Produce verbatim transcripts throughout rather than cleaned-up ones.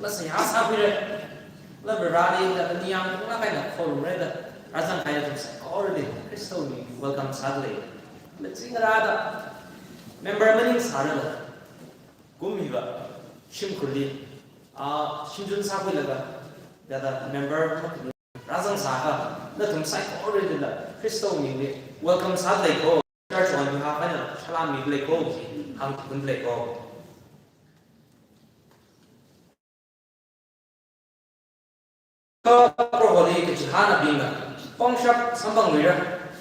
Kala seihā sākhuira. Kala Vareli, kala ningyāng phunglaga eina kholumra da, rāzang kahai nathum saikorali Khristawui ming welcome sādalei. Kala zingrāda member maningsārala, kum hiva shimkhurli, ah, shimzun sākhuilaga, thāda member makhani rāzang sākha, nathum saikoralila Khristawui mingli welcome sādalei ko, church on behalf eina salam midalei ko, chi hāngkhuidalei ko. Kha Proholi kachihānabingna pongshap samphangluira,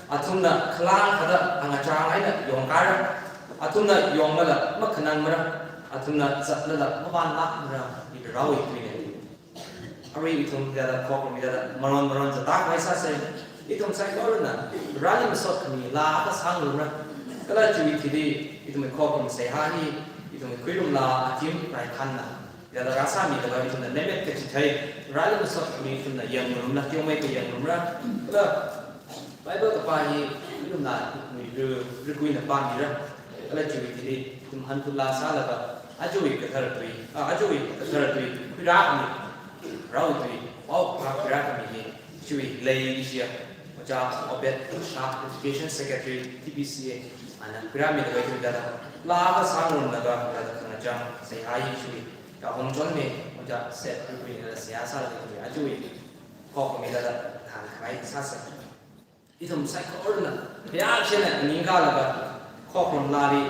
athumna khalang kathāda angachang eina yongkara, athumna yongmala makhanangmara, athumna zatlala mavanlākmara, hi Varewui tuina. Arui ithum thāda khokharum hithāda maron maron zatkhavai sāsa. Ithum saikorana Vareli masot khami laa akha sāngarumra. Kala chiwui thili ithumwui khokharum seihā hi ithumwui Khuirum Laa Atim Raikhanna thāda rāsāmilaga ithumna lemmet kachithei, Vareli masot khami ithumna yangngarumla, teomeikha yangngarumra. Kala Bible kapā hi Khuirum Laa Atim Raikhanwui ri, rikuina pāmira. Kala chiwui thili ithum hanphut laa sālaga ajawui kathar tui, ah, ajawui kathar tui khuirākhami, Varewui tui paokaphā khuirākhami hi chiwui lei ishiya Ojā Obed Shah, Education Secretary, T B C A, ana khuirāmilaga ithum thāda laa akha sāngarumlaga thāda khangachang seihā hi chiwui Kahong Chonme, Ojā Seth rikuina seihā sālaga ithumwui ajawui khokharum hithāda thānkhavai sāsa. Ithum saikorana phayākashina ningkalaga khokharum laali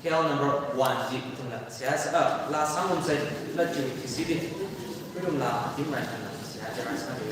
K L number one chi ithumna seihā sā, ah, laa sāngarumsa. Kala chiwui thishili Khuirum Laa Atim Raikhanna seihā chi rāsāmi.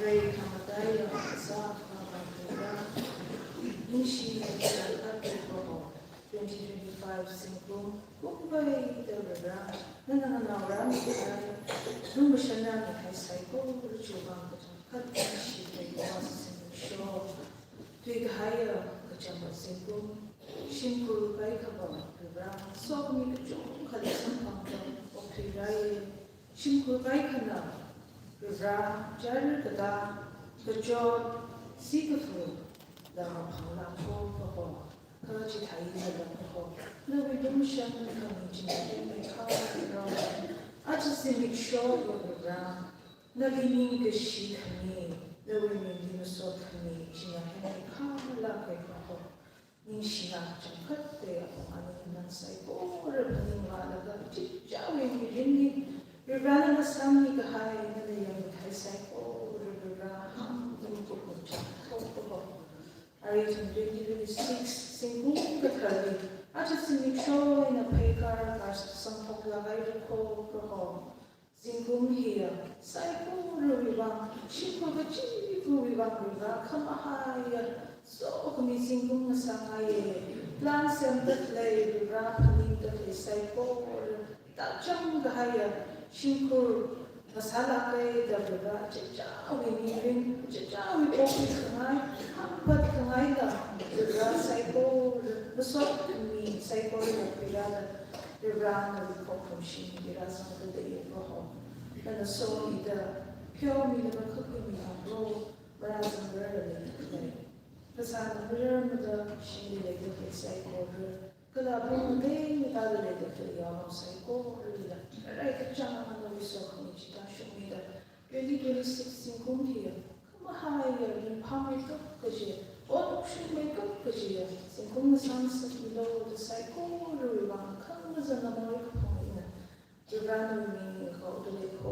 Rai khamataiya kasā khamang Proho, ningshi kachangkhat Proho, twenty twenty-five zingkum, kumvai da Proho, nana nganao rāmi kahai, lumashanna mikahai saikora chiwui vang kachangkhat ningshi Proho, zimiksho tui kahaiya kachangkhat zingkum, shimkhur kaikhava Proho, sokhami kachungkha samphangda okthuirāi. Shimkhur kaikhana Proho, chara katā, kachot, sikathā, lama phanglāko Proho, kachithei lala Proho, nawui lumashan khami china meikha Proho, aja zimiksho Proho, nali ningkashi khami, nawui mingli masot khami china meikha lāka Proho. Ningshina kachangkhat te apong aning nana saikora phaninglaga, chichāwui mirinli Proho nana sāmi kahai, nana yangmi kahai saikora Proho, hāngda mikup ningchāng thok Proho. Arui ithum twenty twenty-six zingkum kathāli, aja zimiksho eina pheikar kasā samphok lākhaira ko Proho. Zingkum hiya saikorawui vang, shimkhur kachivawui vang Proho, khamahaiya sokhami zingkum ngasāngaiya. Plan semda khalei Proho, phaningda khalei saikora, tāchang kahaiya shimkhur ngasālāka da Proho, chichāwui mirin, chichāwui pokhuikhangai, hāngphatkhangaila Proho, saikora, masot khami saikora Proho, Proho, nawui khokharum shimli rāzangda leiya Proho. Nana somida, pheomida, makakhuimida Proho, marāzangrarda leida khalei, phasāna mararmada shimli leida khalei saikora, kala apong matei matāda leida khalei yaonao saikoralila, rai kachāng nawui sokhami chi tāshungmida, twenty twenty-six zingkum hiya khamahaiya, ringphāmeikap kaji, ot shungmeikap kajiya zingkum ngasāngasakmilu da saikorawui vang khangazan namoi kaphung eina Proho nawui ming ngahaoda lei ko.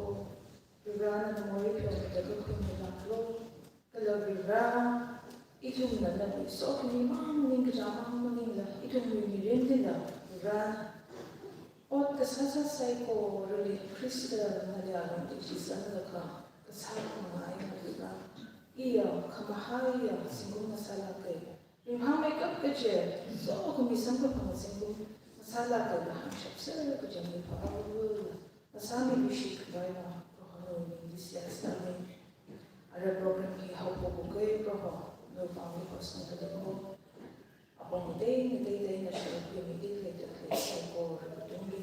Proho nana morei pheomida kakhuimilāklu. Kala Proho, ithumna nawui sokhami mang maningla, kachāng mang maningla, ithumwui mirinlila Proho, ot kasā sā saikorali Khrista nali alungli chizanlaga kasā khangai Proho, iya khamahaiya zingkum ngasālāka. Ringphāmeikap kaji, sokhami samkaphang zingkum ngasālāka da hāngshapser kaji mi phaowa. Ngasāmi luishit khavai Proho nawui mingli seihā sāmi. Ara program hi haophok kahai Proho, nawui pāngli horsangda lei ko. Apong matei matei eina shokhuimida leida khalei saikora katongli,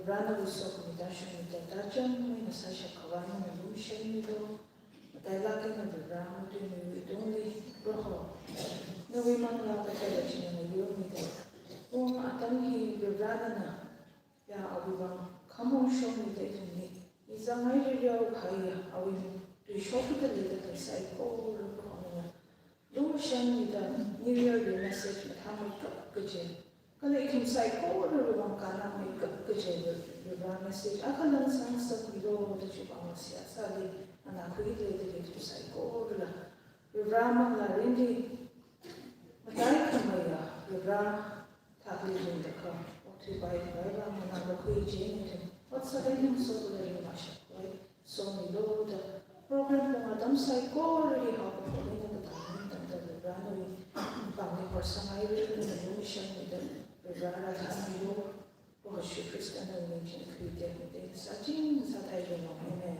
Proho nawui sokhami tāshungmida, tāchang eina sāshap khavai nana lumashanmilu. Matailāk eina Proho matuimiwui tungli Proho, nawui Manglā Kathara china ngayurmida, ung atam hi Proho nana ya awui vang khamong shongmida ithumli mizangngai rireo kahaiya awui ming tui shokhuida leida khalei saikora Proho nana lumashanmida, New Year wui message mathāmeikap kaji, kala ithum saikorawui vang kannāmeikap kaji Proho message akhala ngasāngasakmilu da chiwui vang seihā sāli. Nganākhuida leida khalei ithum saikorala Proho manglā mirinli mataikhameiya Proho, thakli ringda kha, okthuipai khavai vang nganākakhui chi ithum ot sāda ningso kala ringmashap khavai somilu da, program pung atam saikorali haokaphok eina katang ningtangda Proho nawui pāngli horsanghaira, nana lumashanmida Proho rāthāmilu. Proho Jishu Khrista nawui ming china khuitekmida sāching sāthairanu. Amen.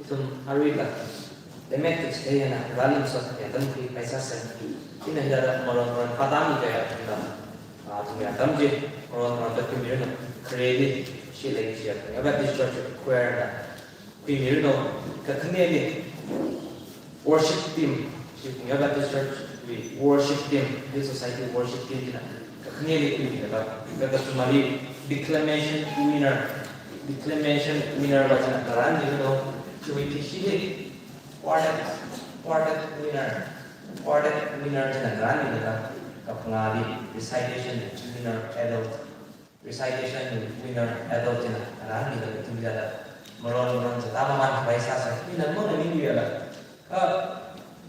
Ithum aruila, lemmet kachithei eina rāli masot kaji atam khuipai sāsa. Ina hithāda maron maron pātāmi kaya athumla, ah, athumwui atam chi maron maron da khuimiranu. Khareli, shilei chi athum ya Baptist Church Choir na khuimiranu. Kakhaneli worship team, chi Phungya Baptist Church wui worship team, Youth Society worship team china kakhaneli khuimilaga, kakathumali declamation winner, declamation winner va china tharanmida, chiwui thishili quartet, quartet winner, quartet winner china tharanmilaga, kaphangāli recitation winner adult, recitation winner adult china tharanmilaga ithum hithāda maron maron zatda mamān khavai sāsa. Ina mona ning yala, Kha,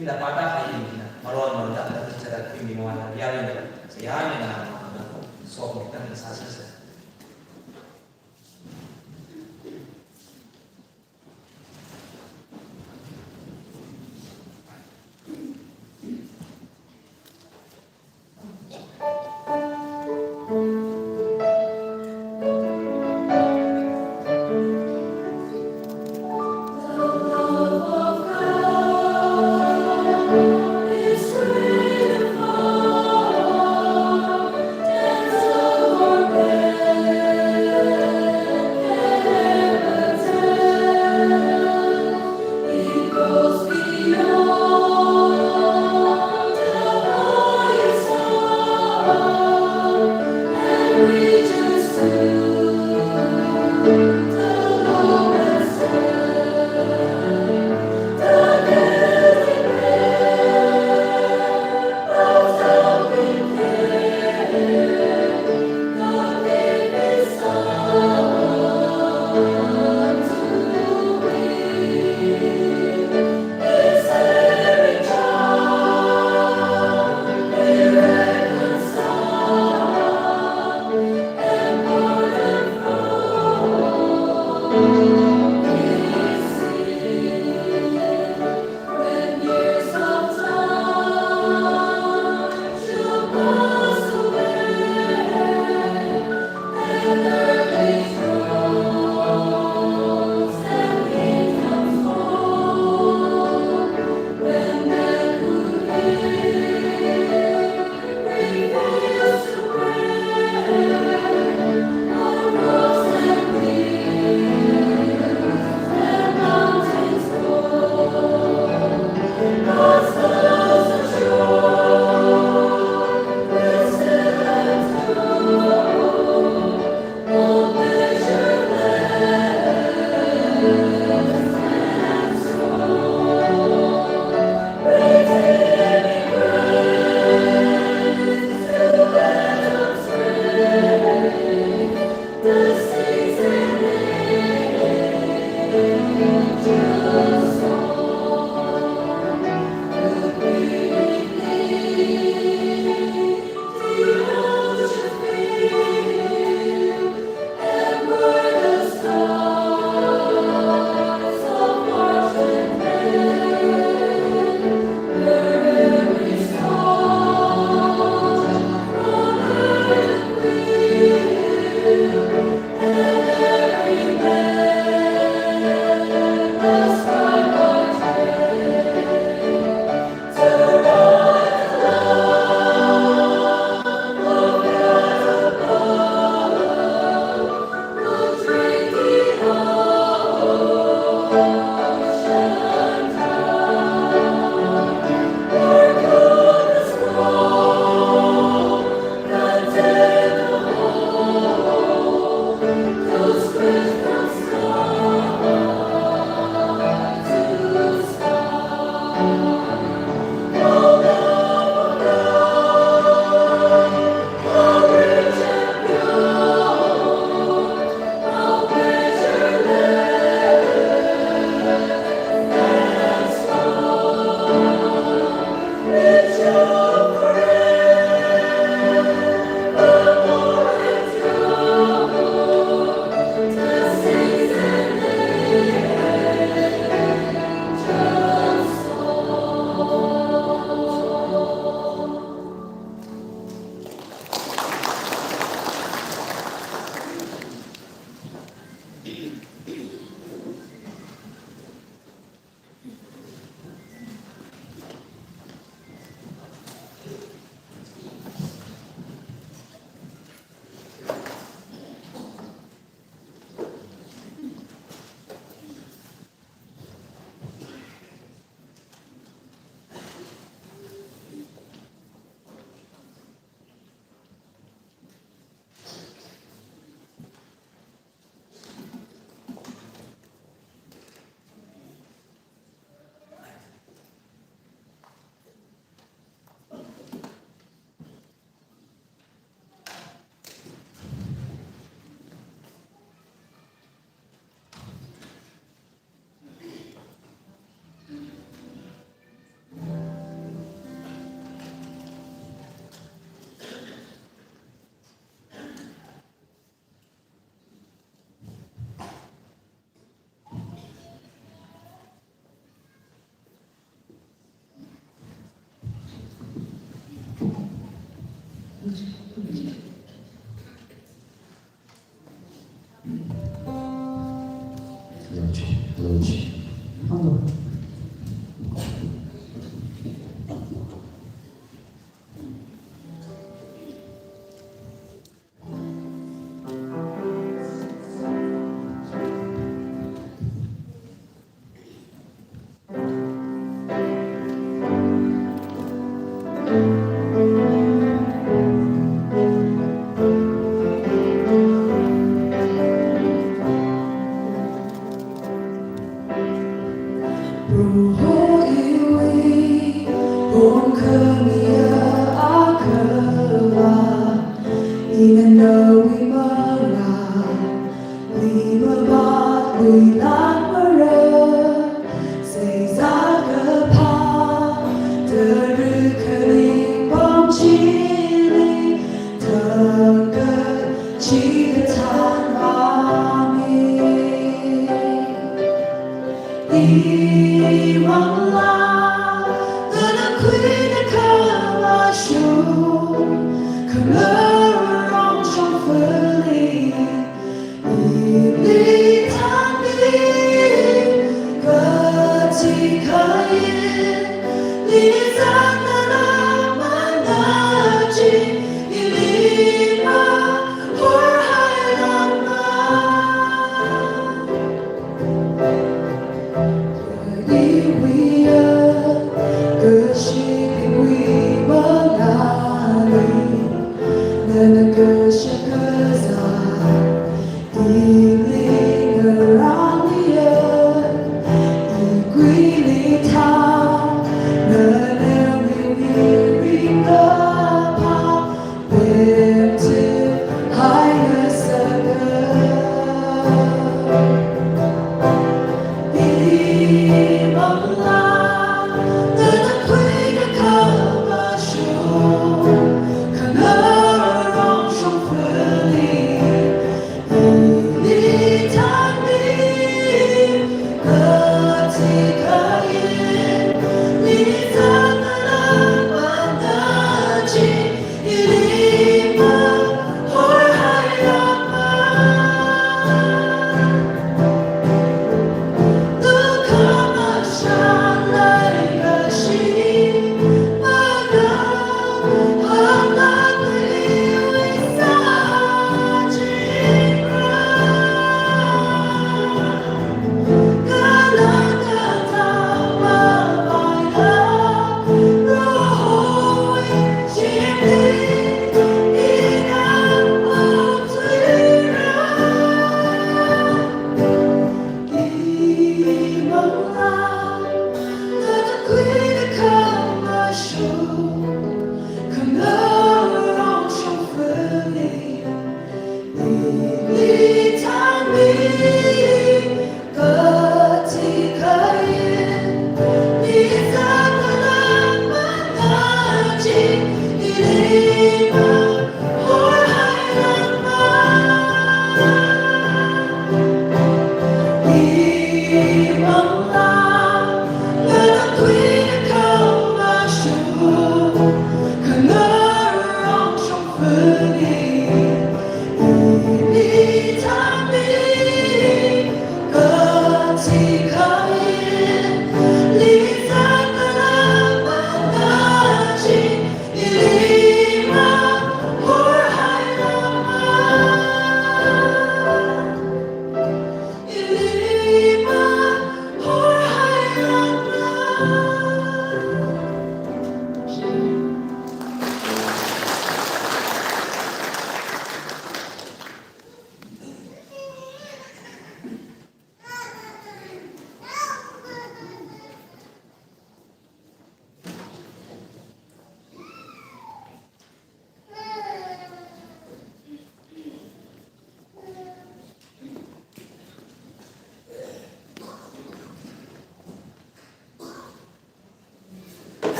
ina pāda haiyina, maron maron da, da, da, da, da, ina mawan da, ya, ya, ya, ya, ya, na, na, na, so, mi, tan, sa, sa, sa.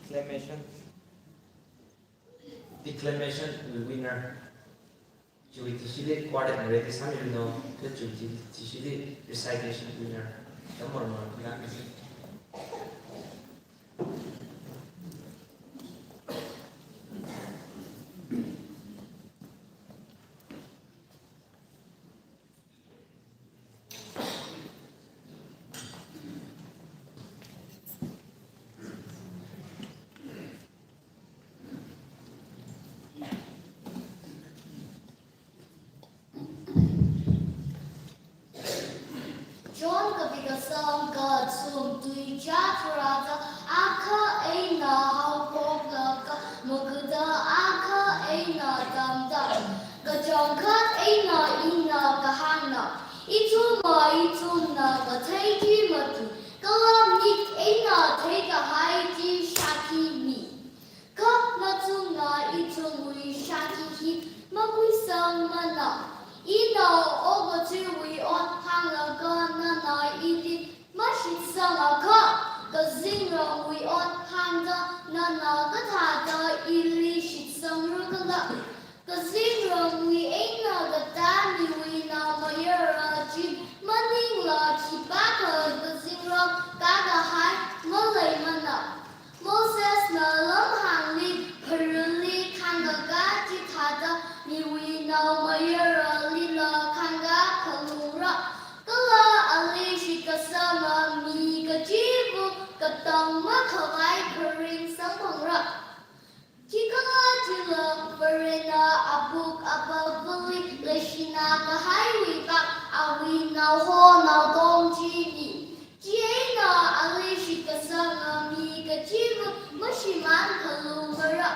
Declamation. Declamation winner. Chiwui thishili quartet na ready sāmilo, kha chiwui thishili recitation winner. Tamar mar kula. John kapi kasang kathum. Tuicha tharāda akha eina haophoklaga magada akha eina tamda. Kachangkhat eina ina kahāngna, ithumva ithumna kathei chi matui, kala mik eina theikahai chi shākhi mi. Kha nathumna ithumwui shākhi hi makhuisangmana. Ina okathuiwui ot hānglaga nana ili mashitsangakha, kazingramwui ot hāngda nana kathāda ili shitsangra khala? Kazingramwui eina katā miwuina mayara chi maningla khipākha kazingram kākahai maleimana. Nalam hāngli pharali khangkakā chithāda miwui naomayaralila khangkā khalungra. Kala ali shitkasanga mi kachiva̱ katang makhavai kharing samphangra. Chikha chila Varena apuk apavali leishina kahaiwui vang awui naoho naotong chini. Chieina ali shitkasanga mi kachiva̱ mashimān khalungra,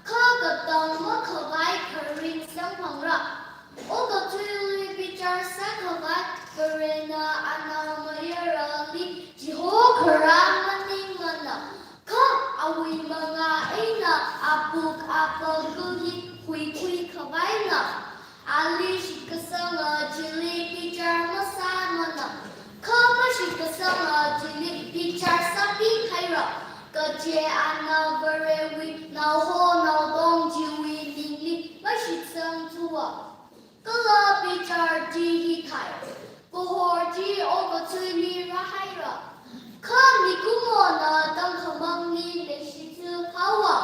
kha katang makhavai kharing samphangra. Okathuili bichar sākhavai Varena anaomayarali chihokharā maningmana, kha awui mangā eina apuk apavali huikhui khavaina. Ali shitkasanga chili bichar masāmana, kha mashitkasanga chili bichar sāpikhaira. Kaje ana Varewui naoho naotong chiwui ningli mashitsangthuwa. Kala bichar chi hithai. Kahor chi okathuili rāhaira, kha mikumona tangkhamangli leishithuihaowa.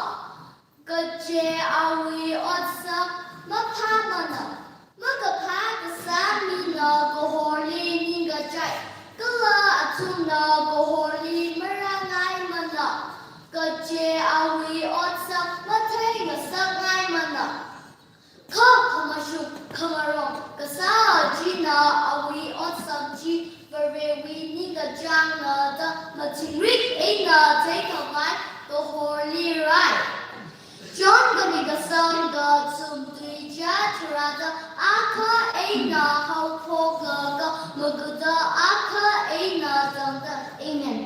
Kaje awui otsak maphāmana. Makaphā kasā mina kahorli ningkachai, kala athumna kahorli marāngaimana. Kaje awui otsak matheingasakngaimana. Kha khamashung khangarong kasā china awui otsak chi Varewui ningkachāngna da mathingrik eina theikhavai kahorli rāi. John khami kasang kachum tuicha tharāda akha eina haophoklaga magada akha eina tangda. Amen.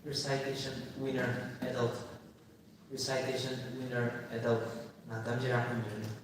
Recitation winner adult. Recitation winner adult. Na tamchira khuimiranu.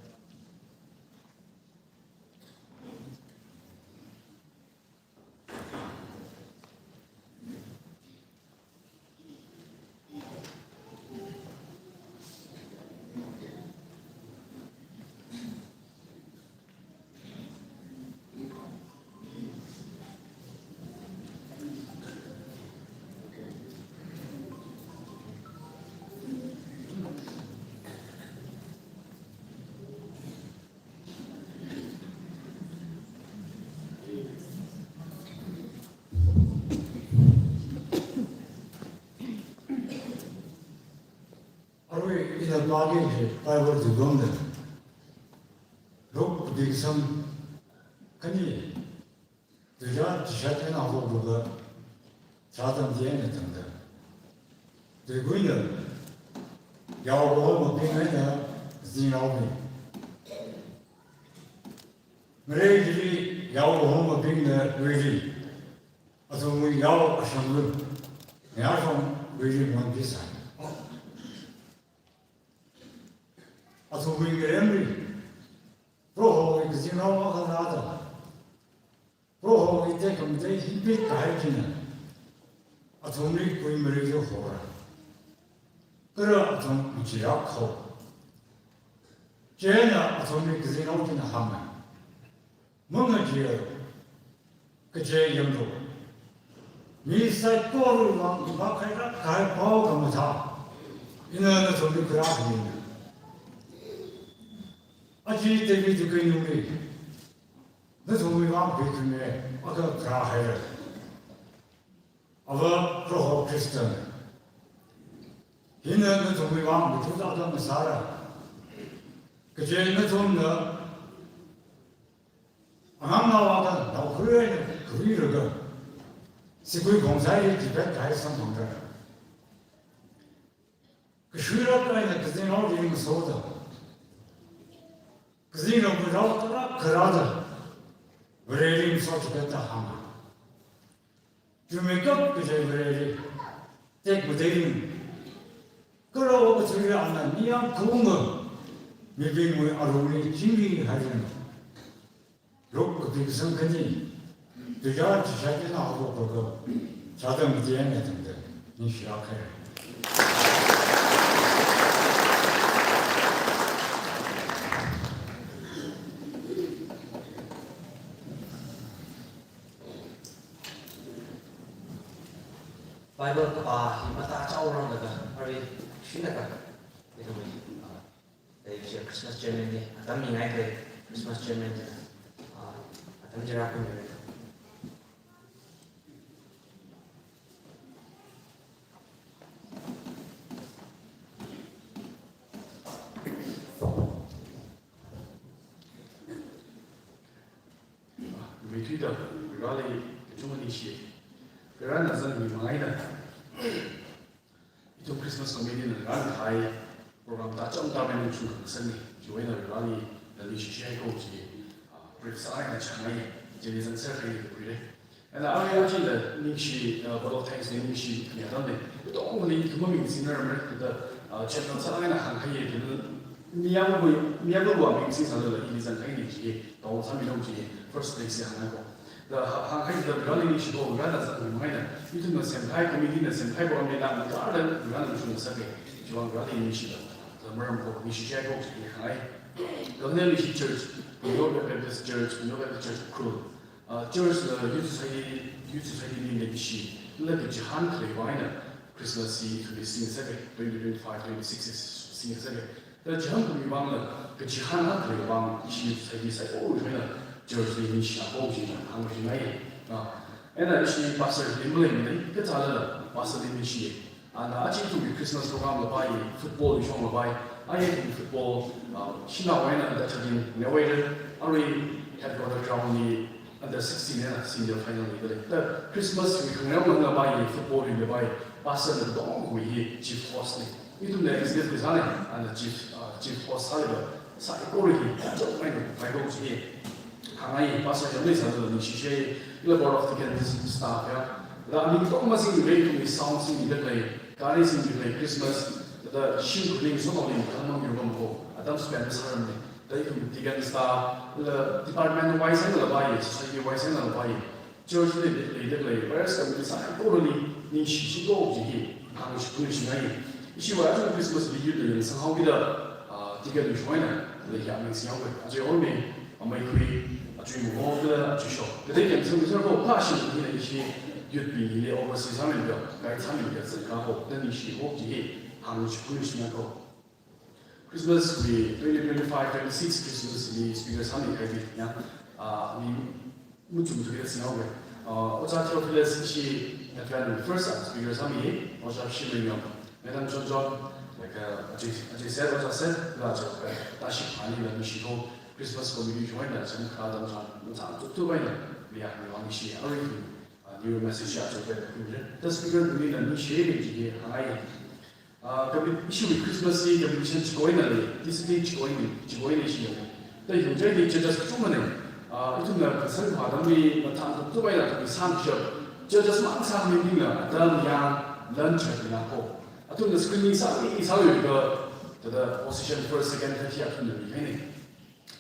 Arui ina pāki kaji Bible tuikumda, Luke kapi kasang khani, tuizār chishat eina haophoklaga tharāda mati eina tangda, tuikuina yao kahomabing eina kazingnaobing. Ngareili yao kahomabingna Vareli, athumwui yao ashanglu, ngayā shong Vareli nganpi sai. Athumwui ngaremli Prohowui kazingnao akha rāda, Prohowui tekhamatei hipit kahai china athumli kuimarei chi hora. Kala athum machirak hao. Chieina athumli kazingnao china hānga, Mangacheealu, kaje yanglu. Mi saikorawui vang vākhairak kahai pao khamathā ina nathumli kharā khamina. Aja Davidwui keinungli nathumwui vang khuikhamei akha kharā haira. Avā Proho Khristana. Hina nathumwui vang matuda akha ngasāra. Kaje nathumna angangnao akha naokharui eina khuilaga sigui khongsai chi pet kahai samphangra. Kashuirak eina kazingnaoli ngasoda, kazingnaowui rao tarākha rāda, Vareli ngasothuida hānga. Chuimeikap kaje Vareli, tekmateiwui kharao kathara ana ningyāng kaunga mibingwui alungli chingri hairanu. Luke kapi kasang khani, tuizār chishat eina haophoklaga tharāda mati eina tangda, ningshirak haira. Bible kapā hi matā chaoranglaga, arui shina ka, ithumwui, ah, leishi Christmas chairman li atam mingaikhala, Christmas chairman li, ah, atam chira khuimira. Nuithida, Vareli kachungkha ningshi. Varena zangmi manga eina ithum Christmas committee na rākahai program tacham tamai nung chungkha ngasakni. Chiwui eina Vareli nali ningshi shai ko chi, ah, brief sāda eina chāngai, chili zangser kahai ni khuire. Eina arui aja ningshi, ah, vote of thanks ni ningshi khani atamli, katongali ithum mamingsingna ramre, kida, ah, chairman sāda eina hāngkahai, kida mi akhawui, mi akhawui vang mingsingsālala ili zangkahai ni chi, tong sāmilung chi, first place ya hāngngai ko. Da hā-, hāngkahai da Vareli ningshi ko, Varena zangmi manga eina, ithumna semkahai, committee na semkahai program li nana tarāda Varena mashun ngasaka, chiwui vang Vareli ningshi da, da maram ko, ningshi shai ko chi hāngngai. Kala ningshi church, New York Baptist Church, New York Baptist Church Ukhrul. Ah, church la Youth Society, Youth Society li leikashi, la kachihān khalei vang eina Christmas hi ithumli singngasaka, twenty twenty-five, twenty-six li singngasaka. Da chihān kami vangla, kachihān akha khalei vang ishi Youth Society saikora eina church li ningshi ko chi hāngkhangai. Ah, eina ishi pastor li maleimana, kachālala pastor li ningshi. Ana aja ithumwui Christmas program la pai, football li shong la pai, aja ithumwui football, ah, shanao eina under thirteen, Neway, arui headquarter ground li under sixteen eina senior final li khalei. Da Christmas wui khangareo la pai, football li la pai, pastor na katonga hi chief host ni. Ithumna executive kasā ni, ana chief, ah, chief host sāli da, saikora hi, chok mai no, mai ko chi. Hāngngai, pastor yamli sāda ningshi shai, ila board of deacon staff ya, Thāda aming katonga singmira, ithumli sound singmida khalei, gari singmida khalei, Christmas, thāda shimkhur ning sokhao ning khamang yurmamko, atam spend sāramne. Thāda ithum deacon staff, la department wise eina la pai, society wise eina la pai, church li leida khalei, various committee saikorali ningshi shiko kaji hi hāngshapung shingai. Ishiwui aja Christmas li youth li yangsanghaokida, ah, deacon shong eina, la ya ming singhaowe. Aja Ormi, amei khui, aja Muho, kala aja Sho. Katei yangsangmi sir ko, kha shimkhur hina ishi youth bingli oversee sāmida, guide sāmida, sākha ko, thāda ningshi ko kaji hi hāngshapung shingaiko. Christmas wui twenty twenty-five twenty-six Christmas li speaker sāmikahai bing ya, ah, mi machum thuida singhaowe. Ah, Ojā Theophilus ishi Advent first speaker sāmi, Ojā Shimei Yong, Madam John John, like, uh, Ajay, Ajay Seth, Ojā Seth, la Ajay, uh, Tashi Phani la ningshiko, Christmas committee join la cham kha dam cham, cham tuk tuk bai la, ya, mi wang ishi, ari, uh, new message ya, Ajay, uh, the speaker, ni la ningshi, ni ji, hi, hai. Ah, commi-, ishiwui Christmas hi competition chiko eina lei, discipline chiko eina, chiko eina ishi yong. Thāda yungchai ni judges kachungkhana, ah, ithumna kasang khavai atamli mathang tuk tuk bai la ithum sāngshap. Judges mang sāmi bingla, atam yang, lan chat na ko. Athumna screening sāmi, sāmi ka, thāda position first, second, third hi athumna mikahaina.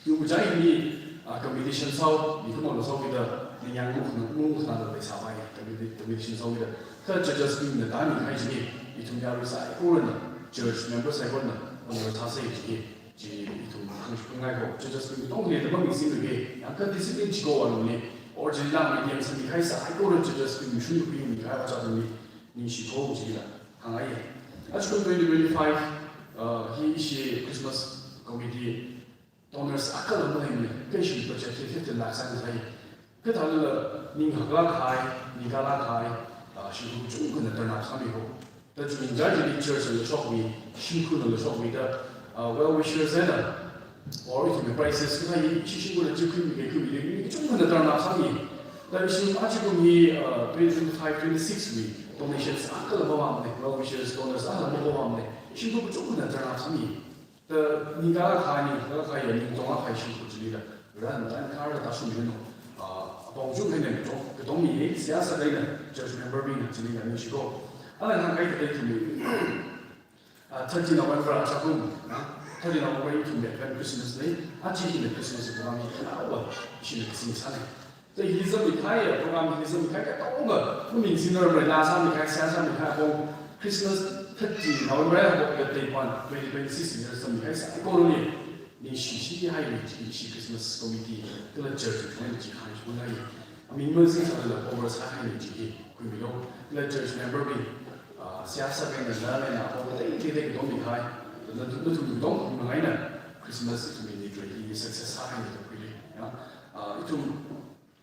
Yur kachai hili, ah, competition sāo, mikumona sāo kida, ningyāng mung, mung khanāda leisāpai, competi-, competition sāo kida. Kha judges bingna thāda mikahai chi, ithum yarui saikorana, church member saikorana, honour sāsei chi, chi ithum hāngshapung ngaiko, judges bing katongali thāda ming singmi, yangkha discipline chiko alungli, or chi lang mi yangsangmikahai saikora judges bing mishun bing mikahai aja bingli, ningshiko chila, hāngai. Aja kum twenty twenty-five, uh, hi ishi Christmas committee, donors akhala maleimana, kha ishi budget hi fifteen lakhs eina sai. Kathālala ning haklāk kahai, ning kalāk kahai, ah, shimkhur kachungkhana turn up sāmiko. Thāda chungchang chili church la shokmi, shimkhurla shokmida, ah, well wishers eina, or ithumwui prizes kathā hi, ishi shimkhurla chi khuimi, khuimi, mi kachungkhana turn up sāmi. Thāda ishi aja kum hi, ah, twenty twenty-five twenty-six wui donations akhala mavāmana, well wishers, donors akhala mavāmana, shimkhur kachungkhana turn up sāmi. Thāda ning kalāk kahai, ning kalāk kahai, ning tong kahai shimkhur chili thāda, ran tan kar thāda shungmino. Ah, apong chungkhana katong, katong mi seihā sākahaina, church member bingna chili ningshiko. Ala hāngkahai thāda ithumwui, ah, thirty November aja kum, ah, thirty November ithumwui Advent Christmas lei, aja hina Christmas program hi khanaowa, ishina kasing sāna. Thāda hi zangmikahai, program hi zangmikahai katonga, muming singna ramrei la sāmikahai, seihā sāmikahai apong, Christmas thirty November apong, thirty-one, twenty twenty-six year zangmikahai saikorali, ningshi shihai ni chi, ishi Christmas committee, kala church wui point chi hāngshapung ngai. Aming mazingsālala cover sāhai ni chi hi, khuimilo, kala church member bing, ah, seihā sākahaina, nana, apong, thāda, thāda, thāda, katonga mikahai, na, na, nathum katonga khuimangaina, Christmas ithumwui ni twenty success sāhai ni da khuili, ya. Ah, ithum,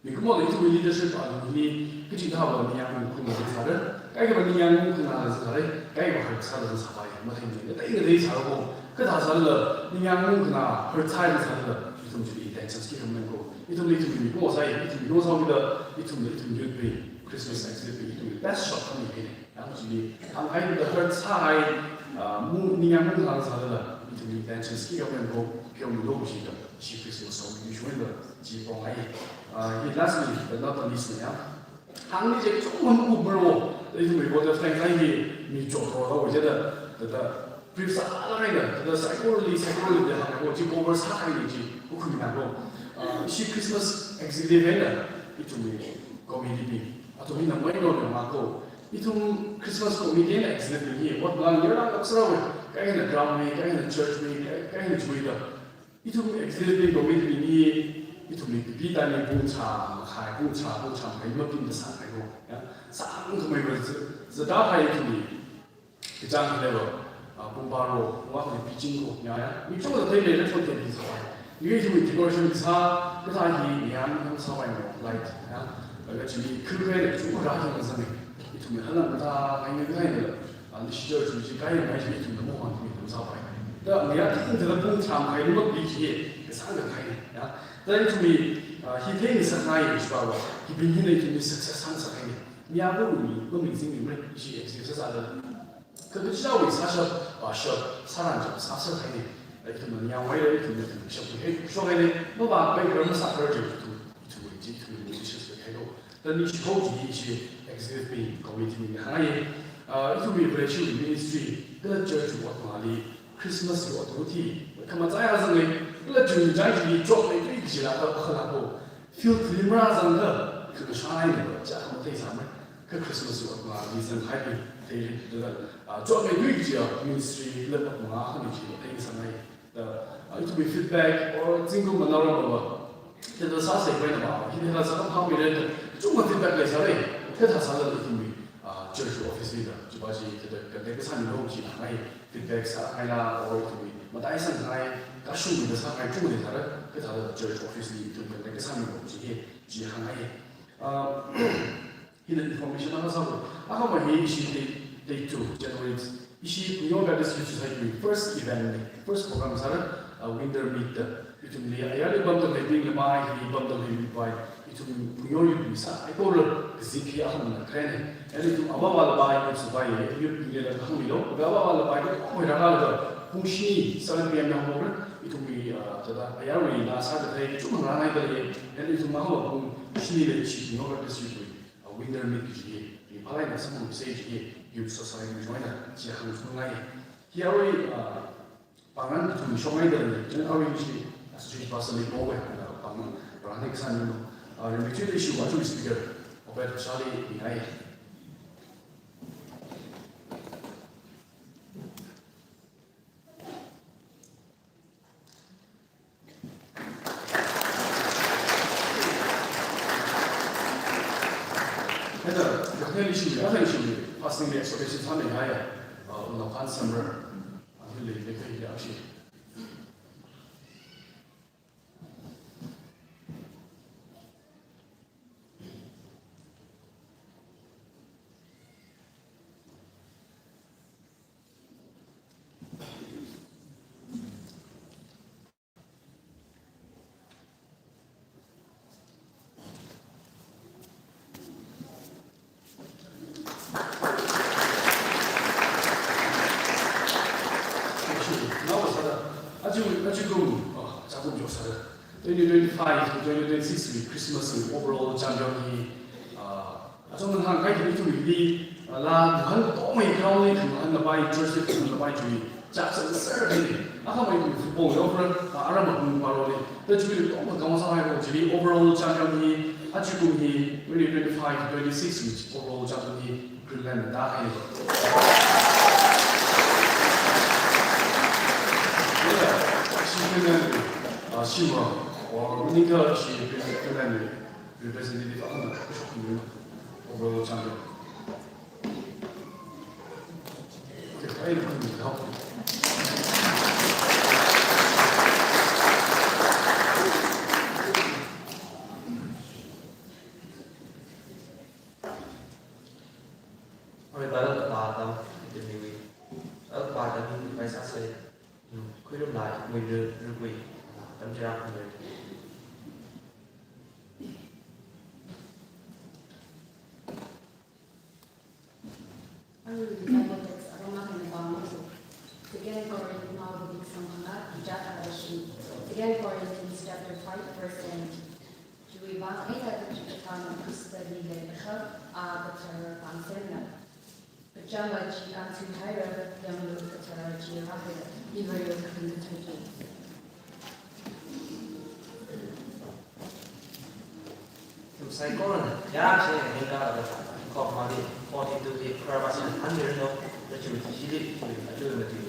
mikumola ithumwui leadership alungli, kachithāva ningyāng mungkhanā sāra, kaikhava ningyāng mungkhanā sāra, kaikhava harsāla sāpai, mathingmei, kathāda sāra ko, kathā sālala, ningyāng mungkhanā, harsāla sālala, ithum chili intentions khikha maningko, ithumli ithumwui mikumo sai, ithum mikumo sāmida, ithumli ithum youth bing, Christmas exhibit bing, ithumwui best shot kami kene. Yang chili, hāngkahai thāda harsāhai, ah, mu, ningyāng mungkhanā sālala, ithumwui intentions khikha maningko, pheomilo shida, ishi Christmas song yu shuinda, chi pongai. Ah, hi lastly, but not the least na ya. Hāngni chi kachungkha makupmara, ithumwui vote of thanks hi mi chotro da, wajida, thāda, brief sālāk eina, thāda saikorali, saikorali da hāngko, chi cover sāhai ni chi, khuiminako. Ah, ishi Christmas executive eina, ithumwui committee bing, athumna mailo na mako, ithum Christmas committee eina executive bing hi, ot ngalāng yarang oksarawe, kaina drum wui, kaina church wui, kai-, kaina chiwui da. Ithum executive committee bing hi, ithumli pipi tani pung chā makhai, pung chā, pung chā makhai mapin da sāngaiko. Ya, sāngkhamei va zi-, zada hai ithumli. Kachāng hi level, ah, pung baro, wa kali pichinko, ya, ya. Mi chungda thei le, le thon thei sāpai. Mi ithumwui decoration sā, kathā hi, mi yang, yang sāpai mo, light, ya. Laga chili, khur khui le, chu ra hi ma zame. Ithumwui halang kathā, kai ngai kai le. Ah, ni shi church chi kai ngai chi ithumna mo hon mi ithum sāpai. Thāda mi ya ting thāda pung chā makhai ni mapi chi, kasāngkahai, ya. Thāda ithumwui, ah, hi thei ni sāngai chi pa wa, hibing hina ithumwui success sāngasakhaina. Mi ya pung mi, pung mi zing mi mre, ishi executive sāda. Kha kachichāwui sāshap, vāshap, sāranshap, sāsāhaina. Ithumna ningyāng wai le, ithumna ithum shap hi, shokhaina, mavāpai kharar masākharar chi ithum, ithumwui chi, ithumwui musicians wui hailo. Thāda ningshihao chi ishi executive committee li hāngngai. Ah, ithumwui village ministry kala church wui ot mangāli Christmas wui ot hi khamachai hazanglei, kala chungchai chili chotmeithui kajila kha khalako. Field li marāzangda, kha kashānai nava, chā khamathei sāmei. Kha Christmas wui ot mangāli zanghaipi theili, thāda, ah, chotmeithui kaji, ah, ministry kala ot mangā khani chi mathei sāngai. Thāda, ah, ithumwui feedback or zingkum manaoranglava, thāda sāsei paina va, hithāda sākhamhāngmira da, chungda feedback leisālei, thāda sālala ithumwui, ah, church office li da, chiva chi thāda contact sāmilu chi hāngngai, feedback sāngaila, or ithumwui mataisang ngai, kashungmida sāngai chungda thāda, kathāda church office li ithum contact sāmilu chi hi, chi hāngngai. Ah, hina information akha sālu. Akhama hi ishi date, date two, January. Ishi Phungyo Baptist Youth Society first event ni, first program sāra, uh, winter meet da. Ithumli ayarli pamda khaleibingla mai, hi pamda khaleiwui vai. Ithum Phungyo youth li sākahai kora, kazip hi akhama kharena. And ithum avāvāla vai, youth li vai, youth li la hāngmilu. Avāvāla vai, koi rākalaga, pung shini, seven P M na hāngmira. Ithumwui, uh, thāda, ayarwui la sāda khalei, chungda nganai dalei. And ithum akhama pung shinila ishi Phungyo Baptist Youth li, uh, winter meet kaji hi, ringphālāk eina sāmisa kaji hi, Youth Society wui eina chi hāngsangngai. Hi arui, ah, pāngran kathum shokngaida lei, chieina arui ishi Associate Pastor li pao, ah, pāngran, pāngran kasā ni no. Ah, rimeithuida ishi aja speaker, Obed Shali mingai. Hithāda, Rakhine li ishi, Rakhine li ishi, fasting li expectation sāmihai, uh, Unokhan Samra, uh, li, li, li, li, actually. Aja, ajakum, oh, ajakum jo sāra. Twenty twenty-five to twenty twenty-six wui Christmas wui overall champion hi, ah, achon hāngkahai hi ithumli, ah, la ngahān katonga ground li ngahānlapai, church li ngahānlapai chiwui chapsa sāra hi. Akhama hi football li overall, ah, aram akung paro li. Thāda chiwui tongkha kaung sāhaiakha chili overall champion hi, ajakum hi, twenty twenty-five twenty-six wui overall champion hi Greenland na tāhai. Laga, ishi Greenland, ah, shimva, or ningkha ishi Greenland representative akhana kashok khami overall champion. Okay, I don't know. Oi, bala ta ta, ite miwi. Bala ta ta, mi pai sāsei. Khuirumlai, muiru, rukui. Tamchara khuirumlai. Arui Bible text aroma hina bang masu. Second Corinth mau bik samphanga, ijat arashi. Second Corinthians chapter five, verse ten. Chiwui vang eina kachikathāna Khristali leikasā, a kathara pangsenna. Kachāng chi kangthui haira, yanglu kathara chi rāhaira, iva yo kathara chi. Ithum saikorana, ya, shi, ningkha, kok mali, forty-two li, kharvāsān, handir no, rachu, shili, achu, mati.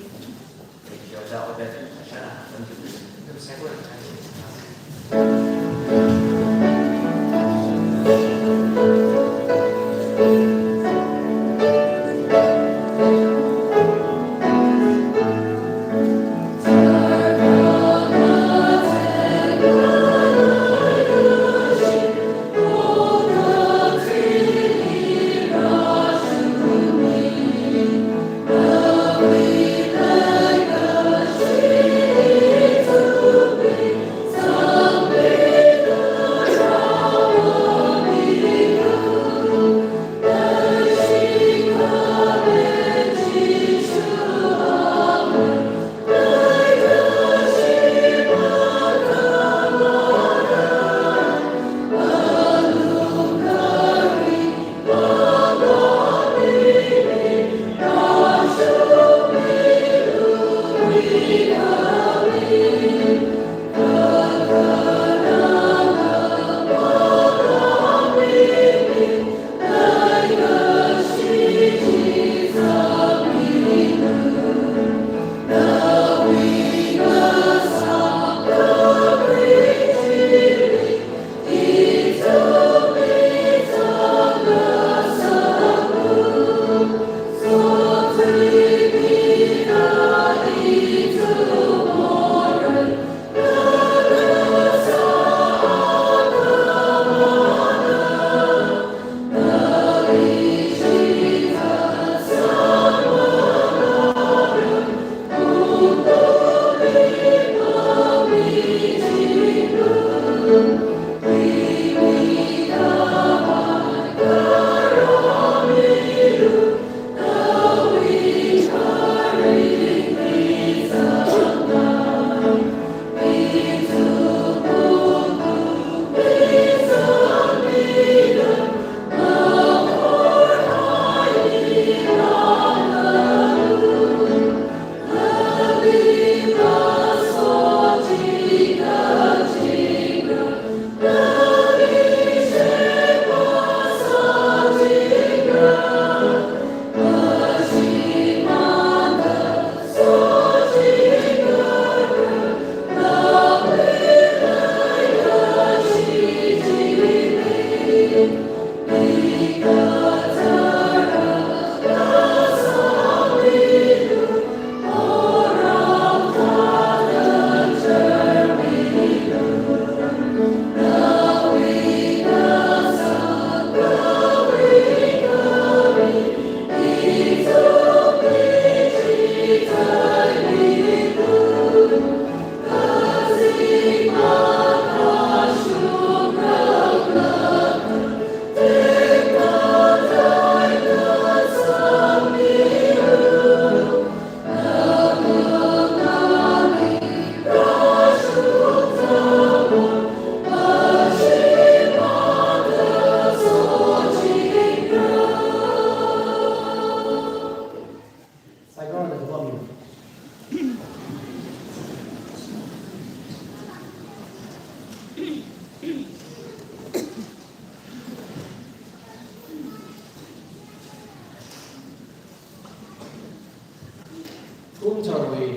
Kumcharwui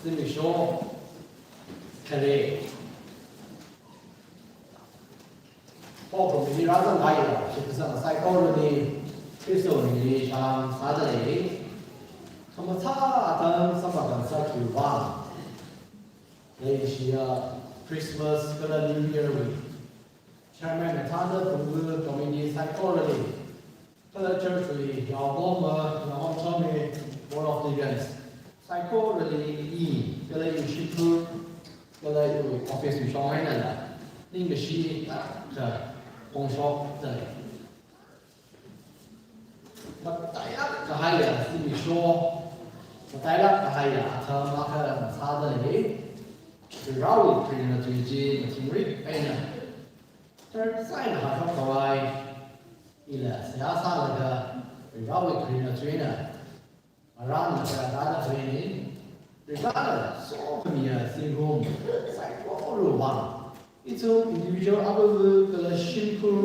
zimiksho khare. Pokharum hili rāzanghaira, shitsang saikorali Khristawui mingli salam sādalei. Khamathā atam samphangkhangasak chiwui vang, leishiya Christmas kala New Year wui chairman mathāda Punglu committee saikorali, kala church wui yaokahoma, yaokahoma, board of deacons saikorali i, kala iwui shimkhur, kala iwui office wui shong einala ningkashi akha phongshokdalei. Matailāk kahaiya zimiksho, matailāk kahaiya atam akha sādalei. Varewui kharinga tui chi mathingrik eina tharsaina hāshok khavai ila seihā sālaga, Varewui kharinga tuina ngarānlaga tāda khalei, Varena sokhamiya zingkum saikorawui vang, ithum individual avāva̱ kala shimkhur,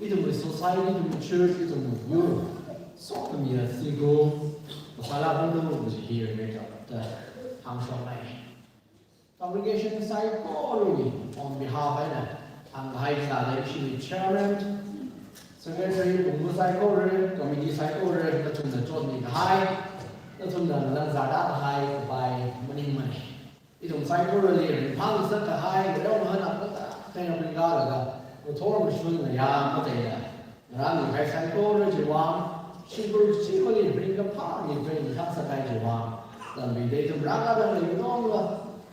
ithumwui society, ithumwui church, ithumwui yur sokhamiya zingkum masālākranu kaji hi Varena da hāngshokngai. Congregation saikorawui on behalf eina hāngkahai sāda, ishiwui chairman, secretary, Punglu saikora, committee saikora, nathumna chotmi kahai, nathumna ngalang zāda kahai kapai maningmana. Ithum saikorali ringphāngasak kahai, ngareo ngahān akha kathā eina ringkalaga, ngathor ngashun ngayā mataila ngarānmikahai saikora chiwui vang, shimkhur chimangli ringkaphā, ringphāngasak kahai chiwui vang, lambida ithum rākada leilongla,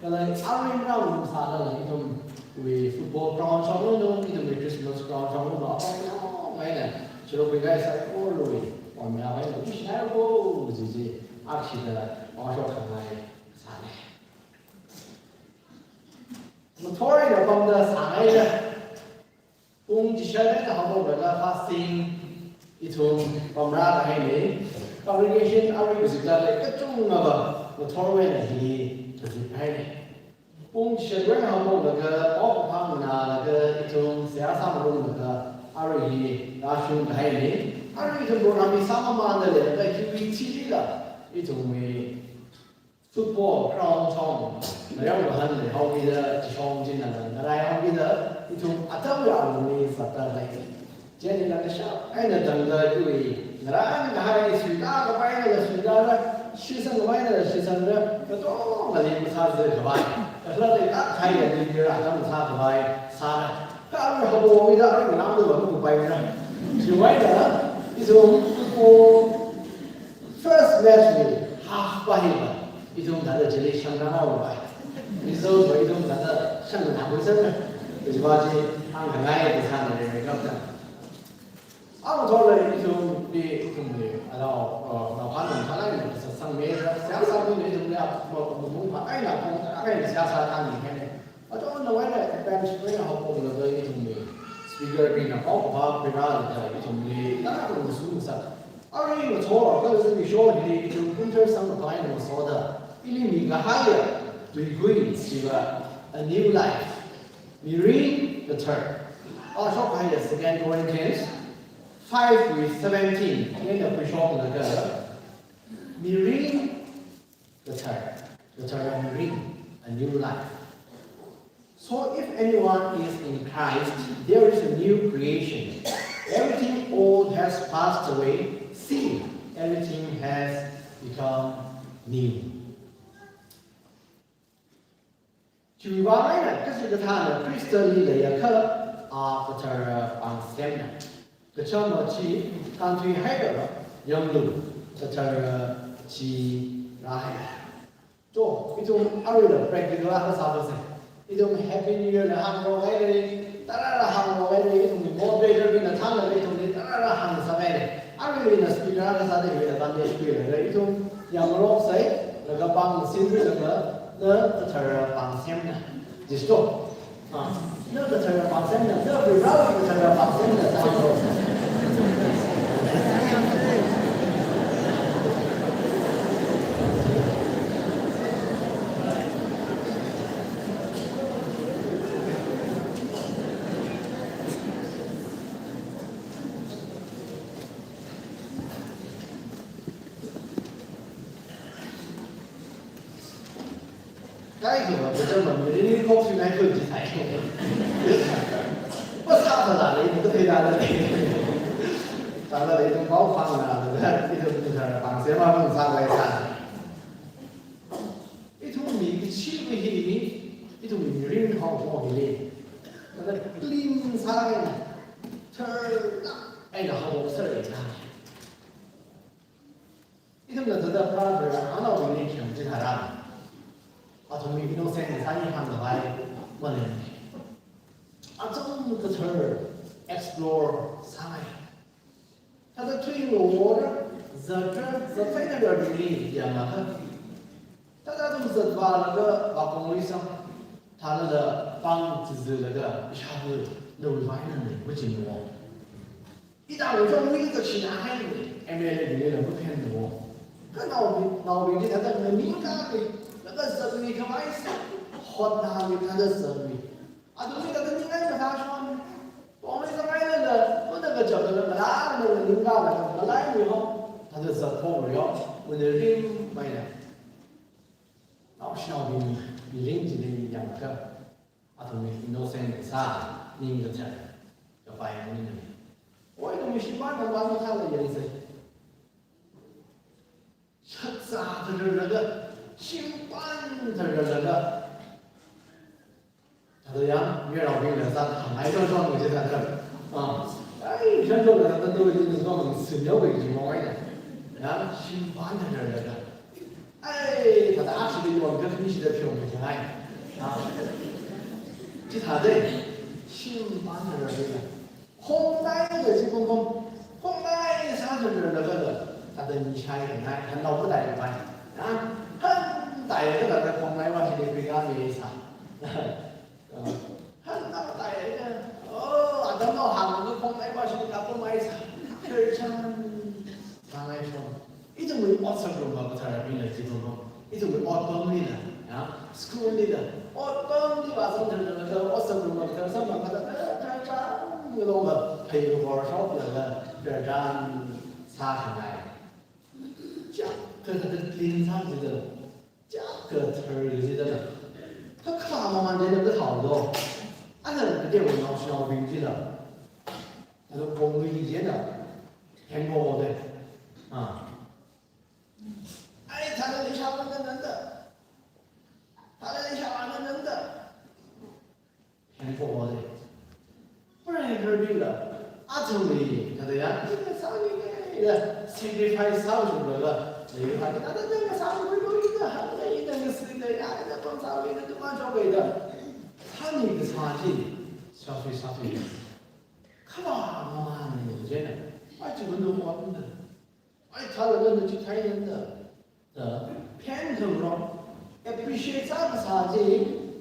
kala arui ngarānmikahai sālala ithumwui football ground shonglanu, ithumwui Christmas ground shonglanu, apam yongngaina, chilo khuikahai saikorawui on behalf eina wish ngarānko kaji chi akhashida phongshok khangai sāna. Ngathor eina pamda sāngaida, pung chishat eina haophoklaga fasting ithum pamrā kahaina. Congregation arui kazipda lei kachungkhava ngathorwui eina hi kazip kahaina. Pung chishatwui eina haophoklaga pokapha nganālaga ithum seihā sāngarumlaga arui hi rāshung kahaina. Arui ithum program hi sāmamānda leilaga hiwui thilila ithumwui football ground chong ngareo ngahān leihaokida, chishong china ngaraihaokida, ithum atam yāngli zatda lei. Chieina kashap eina tangda iwui ngarānkahai suita kapai einala suitāra, shitsang kapai einala shitsangra, katongali masāzā khavai, kakhalat leilāk kahaiya New Year atam sā khavai sāra. Kha arui haophokhaida arui nganāda va makupaimara. Chiwui eina ithum football first match li half pa hiva ithum thāda chili shangna haopai. Result va ithum thāda shangna haopai sāra. Chiva chi hāngkhangai kasāna Varewui kapta. Aruithotla ithumli, ithumli, alo, uh, naokhana thalai na sāsangmira, seihā sāmira ithumli, ap, mo, mo, mo, pa, ai na, pung, ai na, seihā sāthanmi kahaina. Ato nawui eina advance wui eina haophoklaga ithumli speaker bingna paokaphā pira laga ithumli, na, na, na, su, sa. Arui ngathor, kala zimiksho hili ithum winter sangkapai eina ngasoda, ili mikahaiya tuikui chiva a new life, mirin kathar. Phāshok kahaiya Second Corinthians five verse seventeen, eina khuishoklaga, mirin kathar, kathara mirin, a new life. So if anyone is in Christ, there is a new creation. Everything old has passed away. See, everything has become new. Chiwui vang eina kachikathāna Khristali leiakha, a kathara pangsemna. Kachāma chi kānthuihaira, yanglu, kathara chi rāhaira. Cho, ithum aruila practical akha sāpamsa. Ithum Happy New Year la hāngrok haira, tarāra hāngrok haira, ithumwui moderator bingna thānlaga ithumli tarāra hāngsā haira. Aruila speaker akha sāda hiwui advantage khuilaga ithum yangroksa, laga pangshingluilaga, na kathara pangsemna. Jisto. Ah, na kathara pangsemna, na Varewui kathara pangsemna, sālo. Chāma mirin khoksuingai khun chi thai. Pasa thāda lei, kathei thāda lei. Thāda lei, ithum pao phangna, ithum thāda phangse ma phang sālai sā. Ithumwui kachiwui hi, ithumwui mirin haokaphok hili. Thāda clean sālai na. Tharlāk eina haophok sālai na. Ithumna thāda pharāra, anaobingli khayang chitharan, athumwui innocent sāni hāngkhavai maleimana. Athum kathar explore sāngai. Thāda tui ngora, zatra, zatsai thāda ringli yangakha. Thāda athum zatvālaga, vākongli sang, thālala pāng chizilaga, ishāva nawui vaina nei, machinwo. Ithumwui chong mi zakshina hai, M L A bingli la maphenwo. Kha naobi, naobingli thāda nganingkāli, laga zatmi khavai sā, hotnami thāda zatmi. Athumli thāda ningai mathāshon. Pongli zangailala, thāda kachapla, malāla nganingkāla, malaiwui ho. Thāda zatphok rio, mirin maina. Naoshinaobing mirin chili yangakha. Athumwui innocent sā, ning kathar, kapai maningmana. Oi, ithumwui shimpan maman mathāla yangse. Shakzā thararlaga, shimpan thararlaga. Thāda yang, miraobingla sāda hāngngai chonchon kaji thāda. Ah, ai, chonchon thāda tu ni nung kong sinyao kaji mong ai na. Yang, shimpan thararlaga. Ai, thāda ashi de yon ka ni shi de pyong de ngai. Ha. Chithāda, shimpan thararlaga. Khongnai kaji kong kong. Khongnai sā thararlaga. Thāda nishai ngai, hanao kadai pai. Ha. Hantai ka thāda khongnai vāshi de pika mi sā. Hanao tai, oh, atam nao hāngda khongnai vāshi kapamai sā. Kharchan sāngai shon. Ithumwui ot sāngarumva katharabingla chi bing. Ithumwui otpamlila, ya, school lila. Otpamli vāzang thararlaga ot sāngarumva kathar sāma kathar, kharchan ngalongva, phei kavor shoklaga, kharchan sākhangai. Chak kathāda clean sā jida. Chak kathar jida na. Kakha maman jida kathāo do. Ana kateowa naoshinaobing jida. Ana pongli jida. Hengbo de. Ah. Ai, thāda leisha nanda nanda. Thāda leisha nanda nanda. Hengbo de. Pray hardila. Athumli, thāda ya, ina sāmi ina sacrifice sāshunglaga, leihai, thāda ya sāmi ina hānglei ina ngasli ya, ina pam sāmi ina tuma chok ina. Sāmi kasā chi, sāfi sāfi. Khavā mamani jina. Ai, chi gundu kuatunda. Ai, thāda nana chithai nanda. Da, phen thumro. Appreciate sā kasā chi,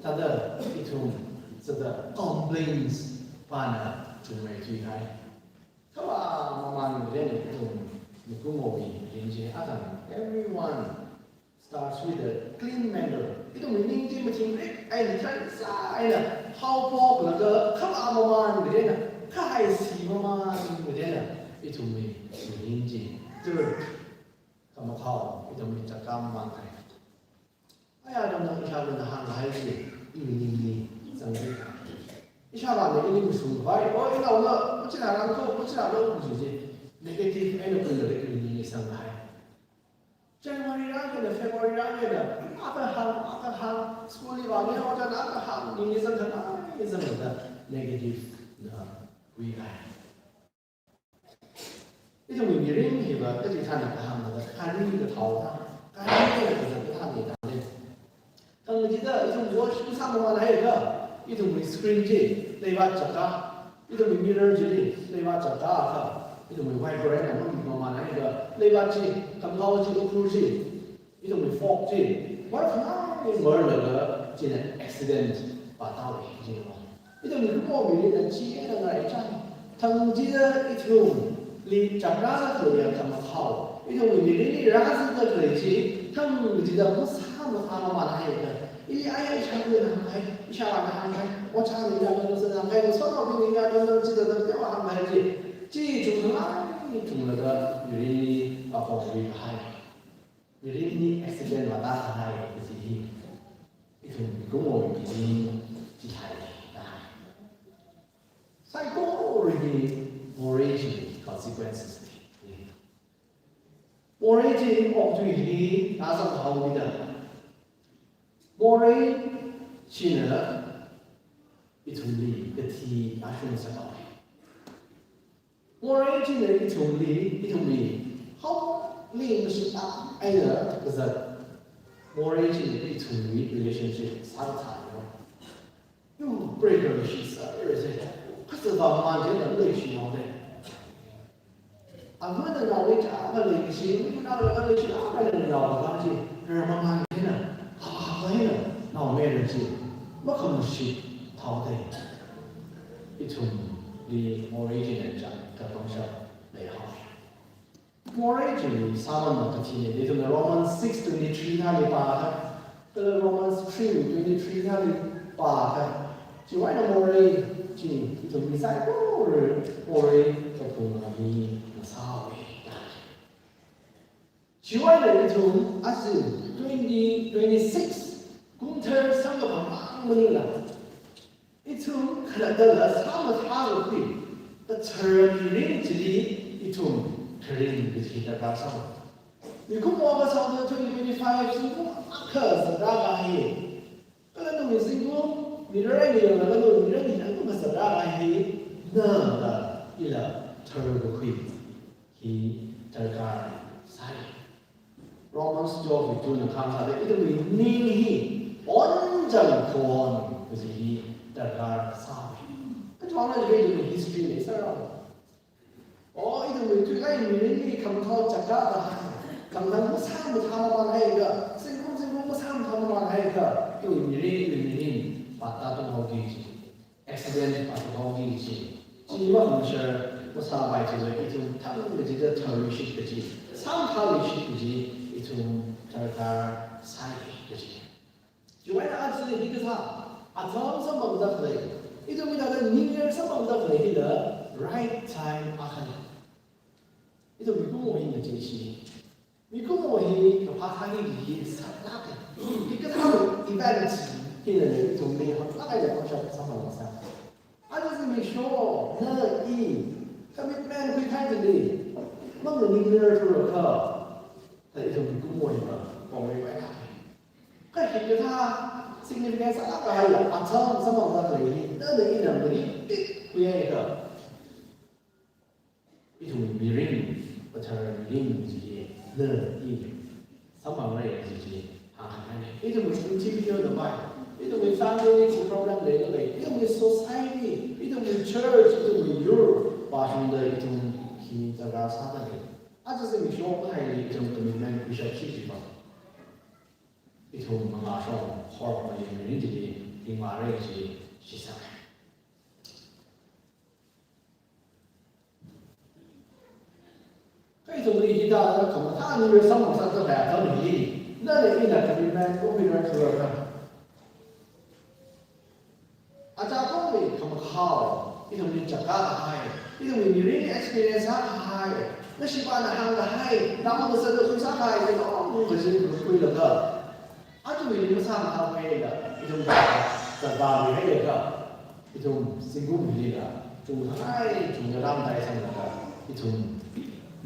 thāda, ithum, sāda, complaints, pana, chungmei chi hai. Khavā mamani ren ithum, mikumowui ren chi, atam, everyone starts with a clean manner. Ithumwui ning chi mathingrik, ai, ni thaisa, ai na, haophoklaga, khavā mamani ren, khahaisi mamani ren, ithumwui ning chi. Third, khamathao, ithumwui chakam mang hai. Aya dam dam ishāvāna hānghai chi, iwui ningli zangda. Ishāvāna ili mashungkhavai, o inaona, machina rang to, machina lo, kaji chi. Negative eina khuilaga iwui ningli zanghai. January rākida, February rākida, akha hāng, akha hāng, school li vāngai ojāna akha hāng, ningli zangkhangai, zangda, negative na khuihai. Ithumwui mirin hiva, kaji thāna kahāngda, kari kathao thā, kari kathā kathāna thāle. Khangatida, ithum watch masāmamān haiakha, ithumwui screen chi, leiva chaka, ithumwui mirror chili, leiva chaka akha, ithumwui wiper eina mamamān haiakha, leiva chi, khamkhao chi, ukhrur chi, ithumwui fog chi, markhangai marlaga, china accident vātao e, china. Ithumwui kumo mirinna chi eina ngaraichān. Thangchida ithumli chakra khaleiya khamathao. Ithumwui mirinli rāzangda khalei chi, thangchida masāmamān haiakha. Ili aya ishāvāna hānghai, ishāvāna hānghai, ojāna ina dam sāda hānghai, masotnaobingna ina dam sāda dam tewa hānghai chi. Chi chungkhangai chunglaga mirinli vākongluihai. Mirinli accident vātāhai kaji hi. Ithum mikumo mirin chithāi da. Saikora hi morei chili consequences lei. Morei chi okathui hi na sāhaoda, morei china ithumli kathi ashung sāhaowa. Morei china ithumli, ithumli haokaling mashitā eina kazat morei china ithumli relationship sāthāya. Yu breaker shi sāra se. Kazat vāmang china leishihaowa. Avāna naoli chākha leishi, naoli chākha leishi, avāna naoli chākha leishi, rarmamang china, hava hava eina naomayara chi makhamashit haowa. Ithumli morei china chāng kapangshap leihaowa. Morei chili sāman makathina, ithumna Romans six twenty-three thāli pākha, kala Romans three twenty-three thāli pākha, chiwui eina morei chi ithumli saikora morei kaphunga mina sāhaowa. Chiwui eina ithum aja twenty twenty-six kumthar samkaphang mang maningla, ithum khalattala sāmathākakhui kathara mirin chili ithum kharing kaji darkar sāhaowa. Mikumo akha sāda twenty twenty-five zingkum akha zatrā kahai. Kala nawui zingkum, mirin eina yanglaga nawui mirin hi nang akha zatrā kahai, nala ila tharkakhui hi darkar sāi. Romans twelve wui two na kahāng sāda, ithumwui ning hi onchang khon kaji hi darkar sāi. Kachungkha ithumwui history li sāra. O, ithumwui thuikahai mirinli khamakhao chaka kahai, khamathā masāmathā mamān haiakha, zingkum zingkum masāmathā mamān haiakha, ithumwui mirin, ithumwui mirin pātātung haoki kaji. Accident pātātung haoki kaji. Chi makhamashar masāpai chiakha ithum thang kachida tharluishit kaji, sāmathāluishit kaji, ithum darkar sāi kaji. Chiwui eina aja hikathā atam samphangda khalei, ithumwui thāda ningyar samphangda khalei hila right time akhana. Ithum mikumo hi ngacheshi. Mikumo hi kaphā thāki hi sālāka. Hikathā event hina ithumli hānglāk eina pangshap samphang sā. Aja zimiksho, na, i, commitment khuikahai chili manganingrarthura kha, kha ithum mikumo hi pa, pongmei pai kha. Kha hikathā significance akha haila, atam samphangda khalei hi, nana ina maning tik khuiakha, ithumwui mirin, kathara mirin chi, na, i, samphangra kaji chi hānghaina. Ithumwui individual na mai, ithumwui family li chi problem leilala, ithumwui society, ithumwui church, ithumwui yur vāshungda ithum hi darkar sāda lei. Aja zimiksho kahaili ithum commitment khuishapsi chiva, ithum mangāshong horpamli mirin chili ringvāra kaji shisai. Kha ithumli hithāda khamathā ningyar samphang sāda khalei atam hili, nana ina commitment khuirarthura kha, aja kongli khamakhao, ithumli chaka kahai, ithumli mirin experience sākahai, nashivāna hāngkahai, namkasāda khuisākahai, katonga kaji khuilaga, aja mirin masāmahānhaila, ithum chaka, chaka mi haiakha, ithum zingkum hilila, chungkhangai, chungda lamdai sanglaga, ithum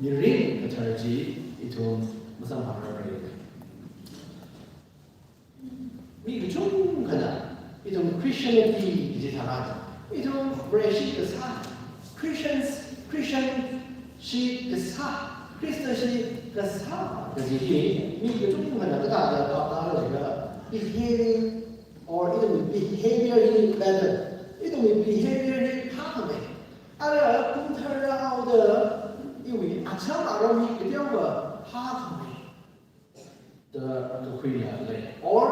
mirin kathara chi ithum masamphangrarmana. Mi kachungkhana, ithum Christianity kaji tharan, ithum Vareshi kasā, Christians, Christian shi kasā, Khrista shi kasā kaji hi, mi kachungkhana kathāda phaptālaga, behaving, or ithumwui behavior hi pattern, ithumwui behavior hi phākhamei. Ara kumthar rāhaoda, iwui acham aram hi kateokha phākhamei da kakhuina lei. Or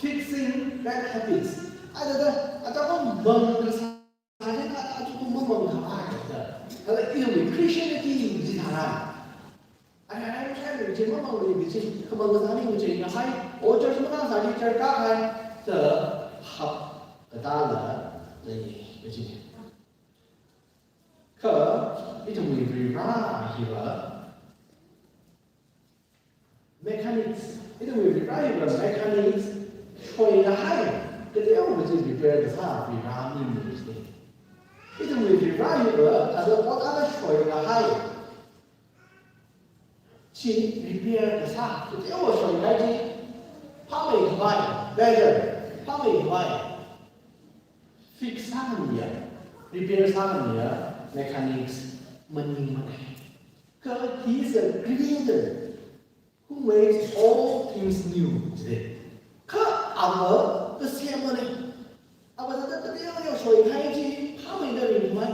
fixing bad habits. Aja da, aja kong mang kasā, aja da, aja kong mang mang khavai da. Kala ithumwui Christianity chi tharan, aja, aja, aja, chi mamangli chi, khamang kasā hi chi kahai, o church makasā chi church kahai, da hap katāla lei, kaji. Kha, ithumwui Varivara hiva mechanics, ithumwui Varivara hiva mechanics, shoikahai, Kateokha chi repair kasā Varivarā mine. Ithumwui Varivarā hiva, thāda ot akha shoikahai chi repair kasā, kateokha shoikahai chi phāmeikhavai, better, phāmeikhavai, fix sākhamiya, repair sākhamiya mechanics maningmana. Kha he is a creator who makes all things new, jide. Kha ava kasemana. Ava thāda kateokha shoikahai chi phāmeida ringkhavai.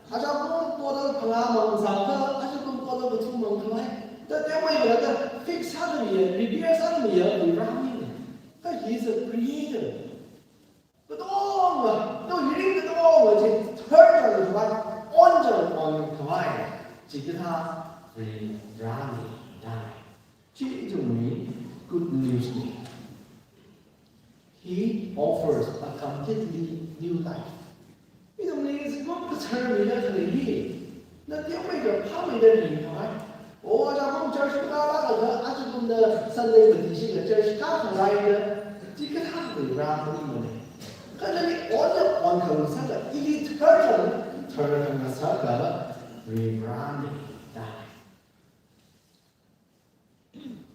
Ajakum bottle phangā mang sākha, ajakum bottle kathu mangkhavai. Thāda teomeikha thāda fix sākhamiya, repair sākhamiya Varivarā mine. Kha he is a creator. Katonga, nawui mirin katonga chi tharchāngkhavai, onchāng onkhavai chikathā Varivarā mine da. Chi ithumwui good news ne. He offers a completely new life. Ithumli zingkum kathar mida khalei hi, na teomeikha phāmeida ringkhavai. O, ajakum church kālāklaga, ajakumda Sunday bati shikha church kākhangaida, chikathā Varivarā maningmana. Kha nali onda onkhangasaklaga, ili tharchāng, tharkhangasaklaga Varivarā mine da.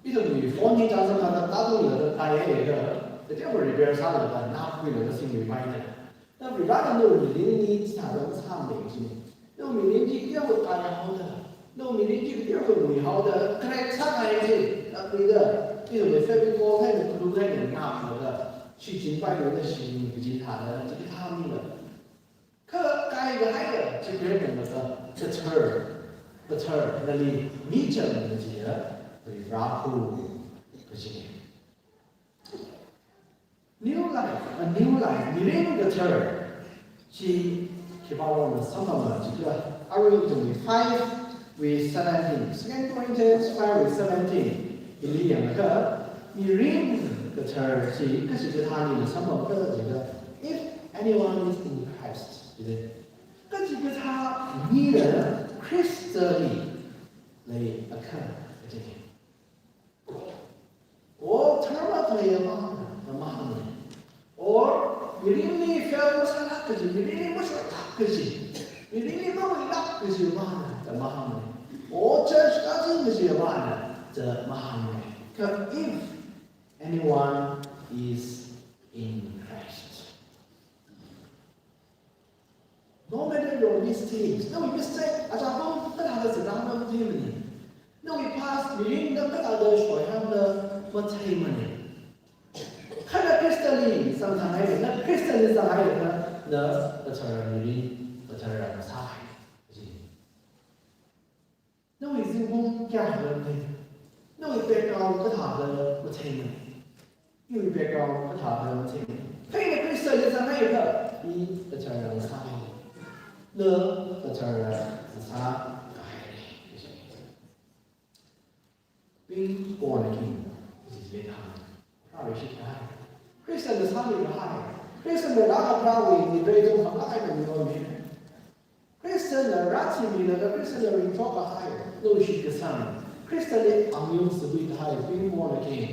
Ithumwui phone hi chānsam thāda tātunglaga tāhailaga, kateokha repair sālaga, nap khuilaga singluipaina. Na Varivarāna nawui mirinli chithāda sāmei jine. Nawui mirin chi kateokha tāihaoda, nawui mirin chi kateokha nguihaoda, crack sākahai chi, tākhuida, ithumwui Fevicol haina, glue haina naplaga, shichinpailui, na shichin kaji thāda, chikathā mila. Kha kaikahaiya chi khuiranglakha, kathar, kathar, nali michang kajiya Varivarā hu kajine. New life, a new life, mirin kathar. Chi khipāwui vang samphangma jiakha, arui ithumwui five wui seventeen, Second Corinthians five wui seventeen, hili yangakha, mirin kathar chi kachikathāli samphangkhala jiakha, "If anyone is in Christ," jide. Kachikathā mina Khristali leiakha, jide. O, tharmākhaleiya vāna, da mahāngmana. O, mirinli fail masālāk kaji, mirinli mashotlāk kaji, mirinli mawuilāk kaji vāna, da mahāngmana. O, church kazang kaji vāna, da mahāngmana. Kha if anyone is in Christ. No matter your mistakes, nawui mistake, ajakum kathāda zangda matheimana. Nawui past mirinna kathāda shoihānda matheimana. Kha na Khristali zangthang haira, na Khristali zang haira, na kathara mirin, kathara masāhai. Nawui zingkum kayākha lei? Nawui background kathāda matheimana? Iwui background kathāda matheimana? Kha ina Khristali zang haira, i kathara masāhai. Na kathara masākahai. Being born again is the thing. Prohowui leikashida. Khristana sāmikahai. Khristana rākha Prohowui ningri tungkhangai eina mironmi. Khristana rāthimilaga Khristana ringshok kahai, nawui shitkasang, Khristali angayung sākhui kahai, being born again.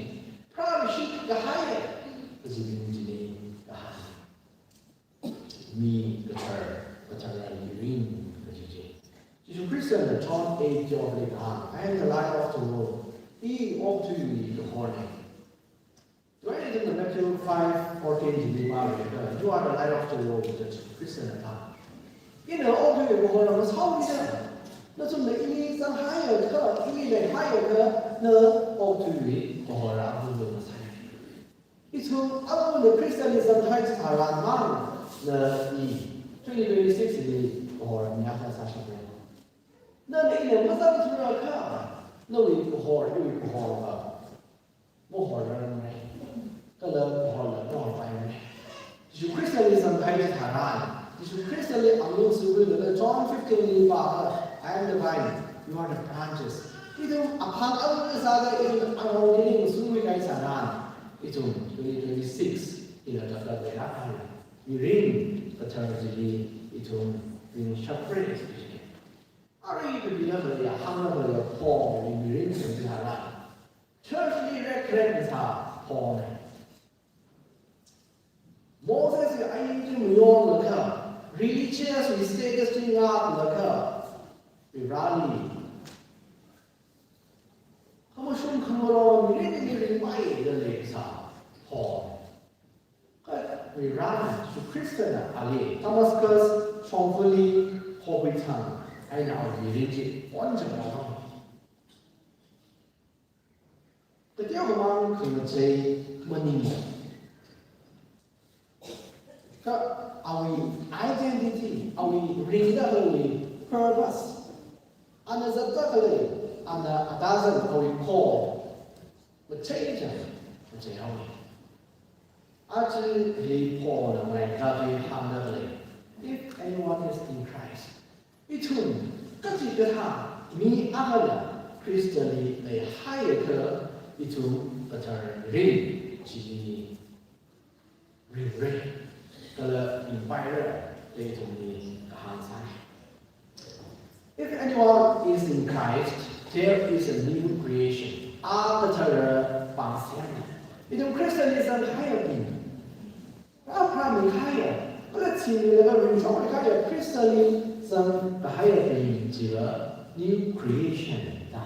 Prohowui shitkahai, kaji mirin chili kahai. Mi kathar, kathara mirin kaji chi. Jishu Khristana John eight twelve li kahāng, "I am the light of the world." I okathuiwui kahorna. Chieina ithumna Matthew five fourteen chili pāmilaga, "You are the light of the world," da Jishu Khristana kahāng. Ina okathuiwui kahorna masāmida. Nathumna ili zanghaiakha, ili leihaiakha, na okathuiwui kahorna ākhumlu masāya. Ithum ākhumna Khristali zanghai chitharan mang, na i twenty twenty-six li kahorna mayākha sāshapra. Nana ina mazangthurakha, nawui kahor, iwui kahor va mahorrarmara. Kala kahorla mahorpaimara. Jishu Khristali zanghai chitharan, Jishu Khristali angayung sākhuilaga John fifteen li pākha, "I am the vine, you are the branches." Ithum aphang ākhum sāda ithum angarao ningli sungkhui kahai tharan, ithum twenty twenty-six hila kathar leira kahai. Mirin kathar chili ithum ringshapra. Arui kapila khaleiya, hāngla khaleiya, Paul li mirin sangdi hala. Church li rekrek sā Paul na. Moses hi ain chi mayonlaga, religious status chi ngaklaga, Vareli khamashung khamalong mirinli ringpaida leisā Paul. Kha Varena, Jishu Khristana ali Damascus shongfali hokhuithang eina awui mirin chi onchang haowa. Kateokhamang khangachei maningla. Kha awui identity, awui ringda khalei purpose, ana zatda khalei, ana atazan awui call, machei chang, machei haowa. Aja hili Paulna maraikha hāngda khalei, "If anyone is in Christ," ithum kachikathā mi akhana Khristali leihaiakha ithum kathar mirin chi ringra, kala ringpaira da ithumli kahāng sāi. "If anyone is in Christ, there is a new creation." A kathara pāngsemna. Ithum Khristali zangkahaibing, apharā mikahaiya, kala chimilaga ringshok mikahaiya Khristali zangkahaibing chiva new creation da.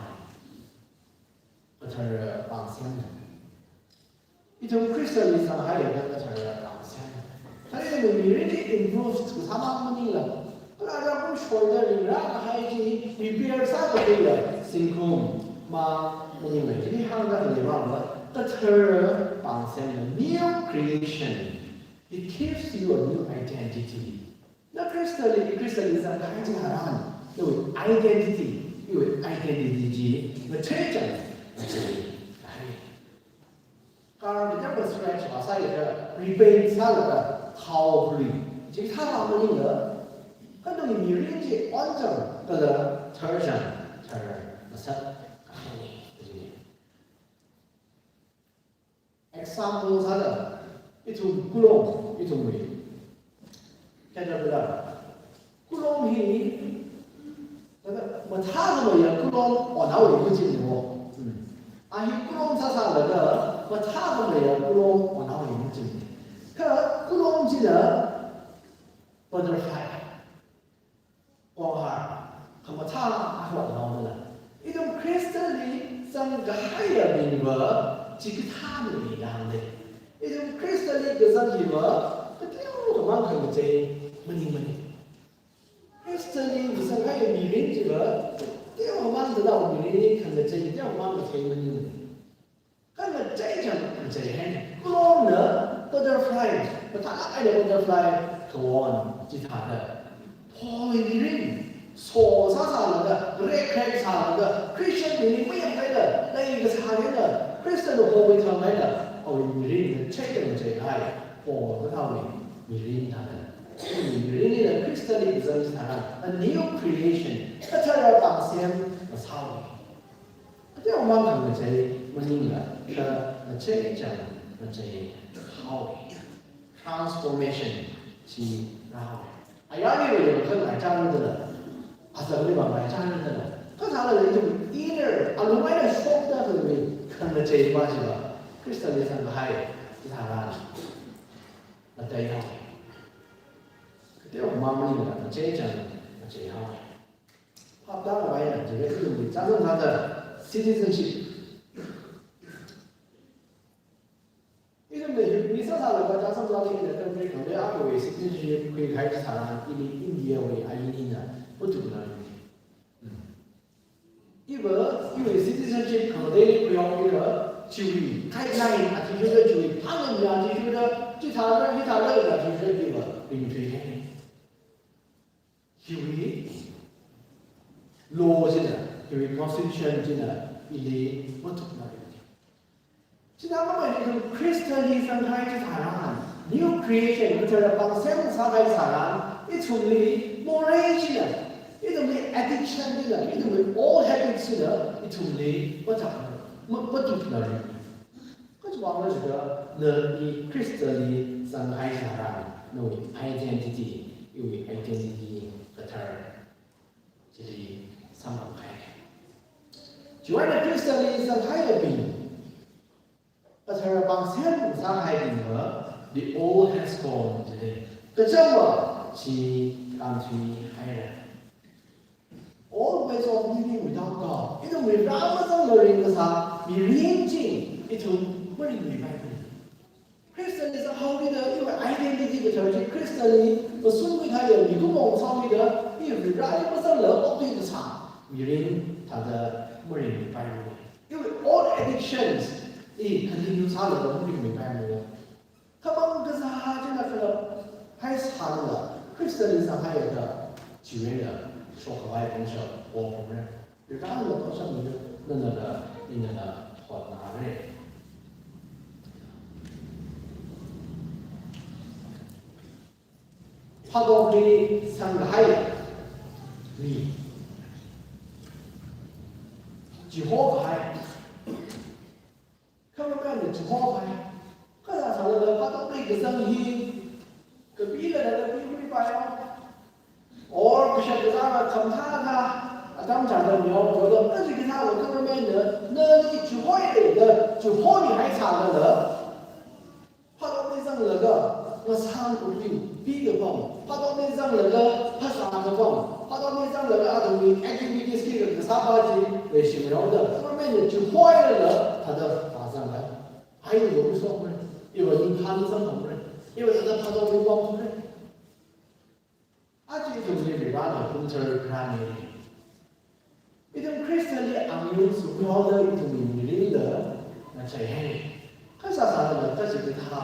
Kathara pāngsemna. Ithum Khristali zanghaiakha kathara pāngsemna. Kha ithumwui mirin chi improve kasāmang maningla, kala aja kum shoida ringra kahai chi repair sākhuiya zingkum mang maningla, chili hāngda khaleimala, kathara pāngsemna, new creation. It gives you a new identity. Na Khristali, Khristali zangkahai chitharan, iwui identity, iwui identity chi machei chang, machei kahai. Kar kateokha scratch vāsālaga, repaint sālaga, thao khalui chithā maningla, kha nawui mirin chi onchang kala tharchang, tharngasak kahai. Example sāda, ithum kulom, ithumwui caterpillar. Kulom hi, kathā mathākhameiya kulom onhaowa machinna mo. Hmm. A hi kulom sāsālaga, mathākhameiya kulom onhaowa machinna. Kha kulom china butterfly, konghar khamathā akha onhaowa. Ithum Khristali zangkahaiyabingva chikathāna da hānga. Ithum Khristali kazang hiva kateokhamang khangachei maningmana. Khristali kazanghaiya mirin chiva kateokhamang da mirinli khangachei, kateokhamang machei maningmana. Kha machei chang macheihaina. Kulomna butterfly, mathālāk eina butterfly kawon chithāda, Paulwui mirin, so sāsālaga, rekrek sālaga, Christian mirin mayamlaga leikasā eina, Khristana hokhuithang eina, awui mirin machei chang macheihai. Paul kathāwui mirin thāda. Mirin hina Khristali kazang chitharan, a new creation, kathara pāngsem masāhaowa. Kateokhamang khangachei maningla, kha machei chang macheihaowa. Transformation chi rāhaowa. Ayarli rāyangkha ngaichānda lei, azangli vāngaichānda lei. Kha sālala ithum inner, alung eina shokda khalei khangachei pa chiva, Khristali zangkahai chitharan, mataihaowa. Kateokhamang maningla, machei chang macheihaowa. Phaptākhavai eina, chiwui ithumwui chānsam sāda citizenship. Ithumna hi, mi sāsālaga chānsam sāda ina country khangatei akhawui citizenship khuikahai chitharan, ili Indiawui ain hina matukna. Hmm. Iva, iwui citizenship khangateili khuihaoda, chiwui guideline athishurda, chiwui phāngamya athishurda, chithāda, hithāda athishurda iva ringthuihaina. Hiwui law china, hiwui constitution china ili matukna. Chithākhamei ithum Khristali zangkahai chitharan, new creation, kathara pāngsem sākahai chitharan, ithumli morei china, ithumli addiction china, ithumli old habits china, ithumli matak, ma-, matukna. Kha chiwui vang eina jida, na i Khristali zangkahai chitharan, nawui identity, iwui identity kathar chili samphangkahai. Chiwui eina Khristali zangkahaibing, kathara pāngsem sākahaibingva, the old has gone. Kachangva chi kānthuihaira. All ways of living without God. Ithumwui Vare mazangla ringkasā mirin chi ithum maringmipaimana. Christian li zanghaokida iwui identity kathar chi Christian li masungkhui kahai mikumo sāhaokida iwui Vare mazangla okthui kasā mirin thāda maringmipaimana. Iwui old addictions hi continue sālaga maringmipaimana. Khamang kazā china khalap haisālala Christian li zanghaiakha chiwuila shokkhavai pangshap pokhaora. Rirāla pangshap nana, nana, inana hotnare. Phātokli sangkahai mi. Chihokahai. Khamamana chihokahai. Kazā sālala phātokli kazang hi kapila lala pikhuipaio. Or kashak kazāla khamthāthā atam chāda miyao, yoda kaji kathāla khamamana, nali chihoira da, chihomihai sālala. Phātokli zanglaga, ngasān ungpin pikapam. Phātokli zanglaga, phasā kapam. Phātokli zanglaga, athumwui activities ki kasāpa chi, leishimrao da. Khamamana chihoira da, thāda phāzanglei. Ai, lo mi sokre. Iva ningkhān zangpamre. Iva thāda phātokli pamre. Aja ithumli Varena kumthar kharāna. Ithum Christian li angayung sukhaoda ithumwui mirinla ngachaihai. Kha sāsālala kaji kathā.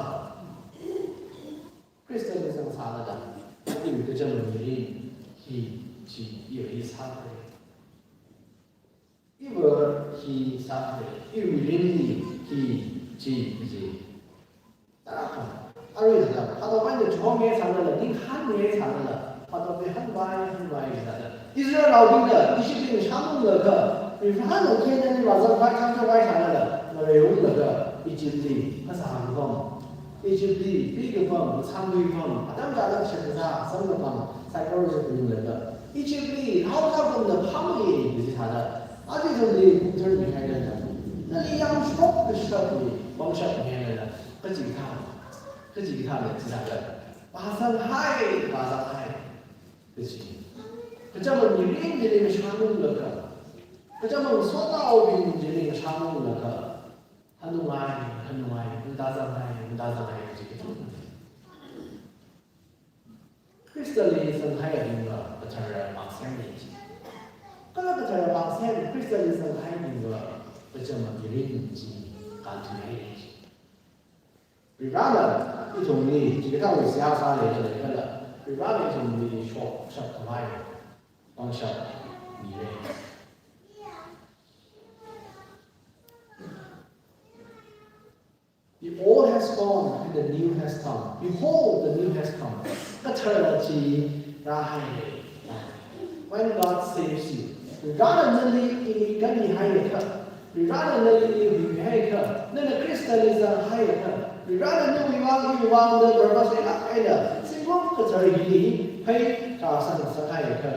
Christian li zangsālala, ithum kachama mirin hi chi iwui sākre. Iva hi sākre, iwui mirinli hi chi, chi. Tarākha, arui hithāda, phātokli eina chihomihai sālala, ningkhānmihai sālala, phātokli hanvai, hanvai hithāda. Israelnaobingna, Egypt li shānunglaga, Varena Canaan li vāzangkhavai khamkhavai sālala, ngareunglaga, Egypt li, phasā kapam. Egypt li, pikapam, sangkhui pam, atam chāda shakazā, samkapam, psychology pamlaga. Egypt li, haokaphangna phāmeiya, kaji thāda. Aja ithumli kumthar mihailala. Nali yangshok kashapli, pangshap mihailala. Kaji kathā, kaji kathāna chithāda. Phāzanghai, phāzanghai. Kaji. Kachama mirin chili shānunglaga. Kachama sotnaobing chili shānunglaga. Hanungai, hanungai, nda zangai, nda zangai kaji kathum. Christian li zanghai abingva kathara makasem ni chi. Kala kathara makasem Christian li zanghai abingva kachama mirin chi kānthuihai chi. Varena ithumli, chikathā seihā sālei kala, Varena ithumli shokshap khavai pangshap mire. The old has gone and the new has come. Behold, the new has come. Kathara chi rāhaire. When God saves you, Varena nali ili kanmihaiakha, Varena nali ili huihaiakha, nana Christian li zanghaiakha, Varena nawui vang, iwui vang da purpose leilāk eina, zingkum kathar hili phei kasang sāhaiakha,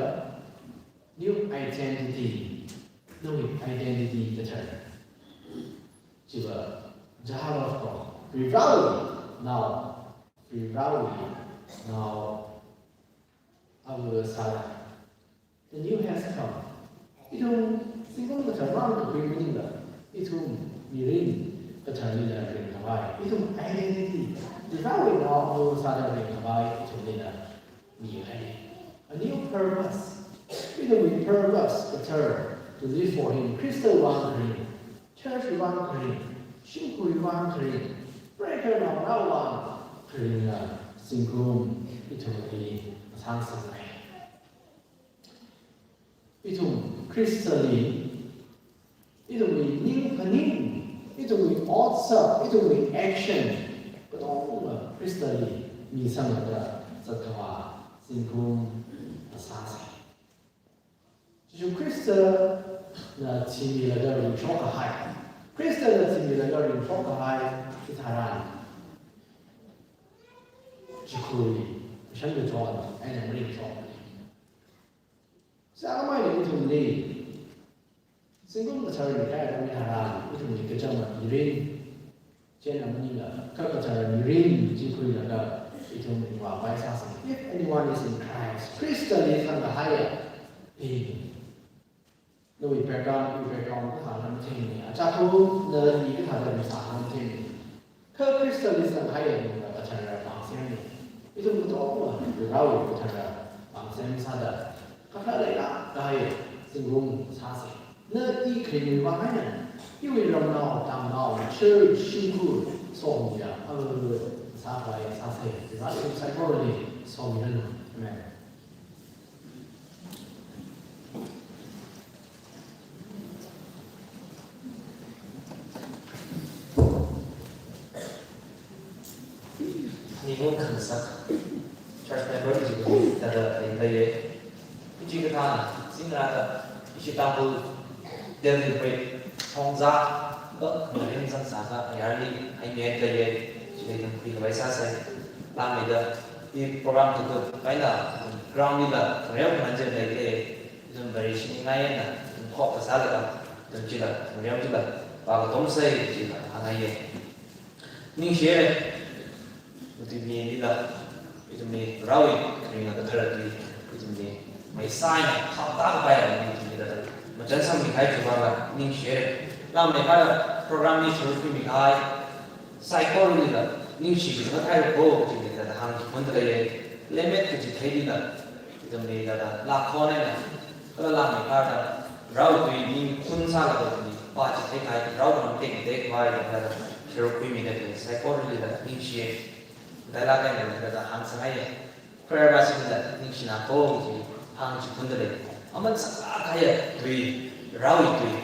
new identity, nawui identity kathar. Chiva, Jehovah ko, Varewui nao, Varewui nao, ava sāda. The new has come. Ithum zingkum kathar mang kakhui maningla, ithum mirin katharlila ringkhavai. Ithum identity, Varewui nao ava sāda ringkhavai ithumlila mihai. A new purpose. Ithumwui purpose kathar, to live for Him. Khristawui vang kharing, church wui vang kharing, shimkhurwui vang kharing, preikhar naonaowui vang kharingla zingkum ithumli masāngasakngai. Ithum Khristali, ithumwui ningkhaning, ithumwui otsak, ithumwui action, katonga Khristali misanglaga zatkhavā zingkum masāsa. Jishu Khristana thimilaga ringshok kahai. Khristana thimilaga ringshok kahai, chitharan, chikhur, shan kachon eina maringshok. Sākhamei ithumli, zingkum kathar mikahai atam chitharan, ithumli kachama mirin, chieina maningla, kha kachama mirin chi khuilaga, Ithum vāpai sāsa. If anyone is in Christ, Christ li zangkahaiya, eh, nawui background, iwui background kahāng matheimana. Achākhu, nali kathāda mi sāhāng matheimana. Kha Christ li zangkahaiya, ithum kathara pāngsemna. Ithum katonga, Varewui kathara pāngsem sāda, kathara leilāk kahai zingkum sāsa. Na i kharingwui vang eina, iwui ramnao, tamnao, church, shimkhur, somiya, a, sākhavai sāsa. Varena ithum saikorali somiranu. Amen. Ningung khangasak church member chi thāda leileiya. Ichikathā, zingrāda, ishi Tangkhul Delhi break, Thongza, ba, maring zangsākha, ayarli, ai miet leiya, chili ithum khuikhavai sāsa, langmeida, i program tuku, kaila, ground lila, reokhaman chi leileiya, ithum Vareshimli ngaina, ithum khokta sālaga, ithum chila, reokta chila, vākatomsa, chila, hāngngaiya. Ningshiya, ithumli lila, ithumli Varewui kharinga kathara tui, ithumli maisai eina hapta kapai eina ithumli lila, machān sangmikahai chiwui vangla ningshiya. Langmeikharda program li sharuk khuimikahai saikoralila ningshi kachungkha theirakho chili lila hāngchiphunda leiya. Lemmet kachitheilila, ithumli lila lākhon eina, kala langmeikharda Varewui tui ning khun sālaga ithumli vāchitheikahai, Varewui ram tektekvai lila sharuk khuimida khalei saikoralila ningshiya. Matailāk eina lila hāngsangngaiya. Choir bashilila ningshinako chi hāngchiphunda lei. Aman saklāk kahaiya tui, Varewui tui,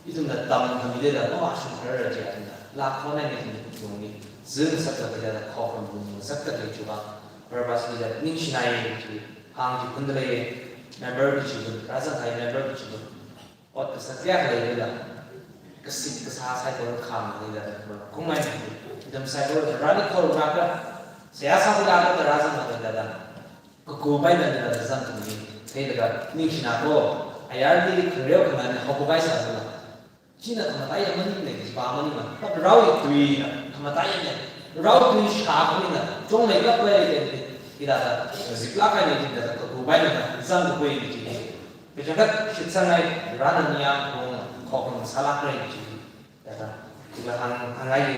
ithumna tamkhamida lila mavāshungkharar chi athumna lākhon eina ithumli zingsaklaga lila khokharum ngasakta khalei chiwui vang, choir bashilila ningshinai chi hāngchiphunda lei. Member bichiwui, rāzangkahai member bichiwui, ot kasā kayākha leilala, kasik kasā saikora khāmda leilala, kungmai ithum saikora rani kholakha, seihā sākhuilākda rāzanglaga leilala, kakup eina leilala zangkhami theilaga ningshinako, ayarli khareo khaman haokapai sālala, china khamataiya maningmana, kajipa maningmana, kha Varewui tuina khamataiya. Varewui tui shākhamina, chonglei kapai leilala, hithāda ziklāk eina leilala, kakup eina zangkakhui chi. Kachangkhat shitsangai, Varena ningyāng kaung khokharum sālākra chi. Thāda, chila hāng, hāngngai.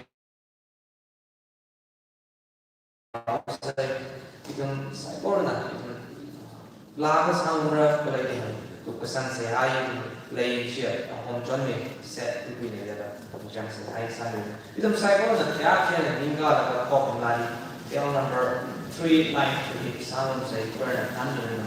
Ithum saikorana, ithum laa kasāngra kala ithum tukkasang seihā leishi, ahom chonmi set tukuina thāda, chang seihā sāmi. Ithum saikorana kayākha ningkalaga khokharum lani, cell number three nine three, sāngarumsa, choirna thanranu.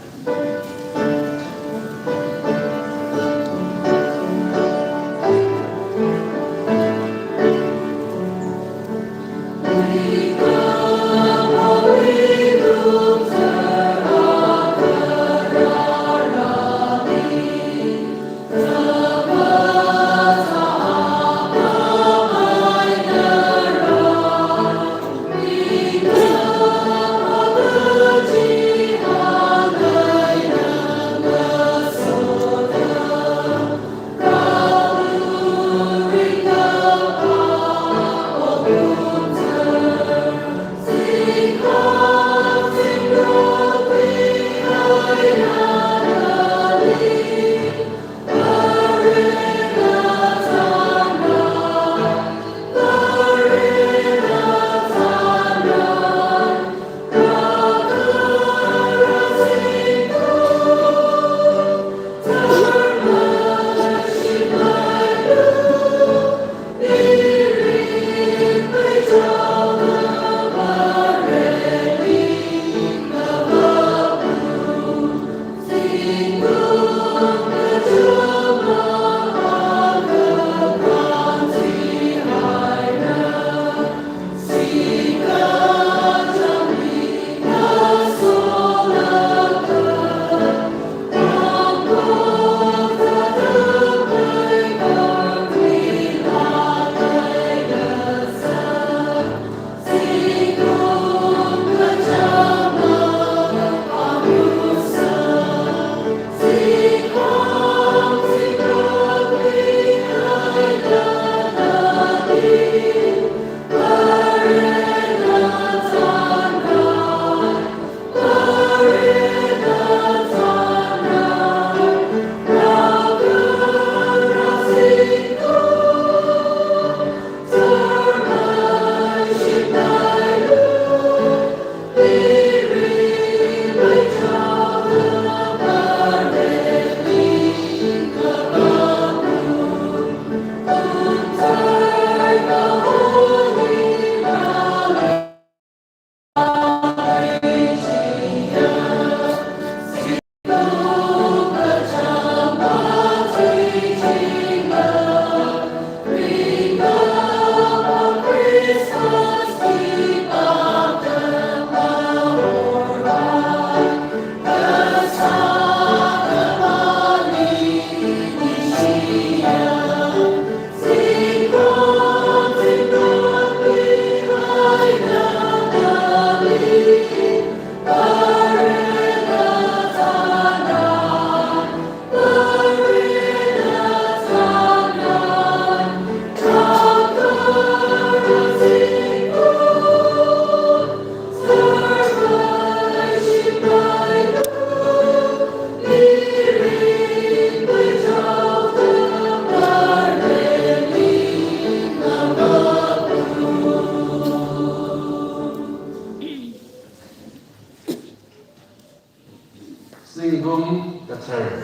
Zingkum kathar.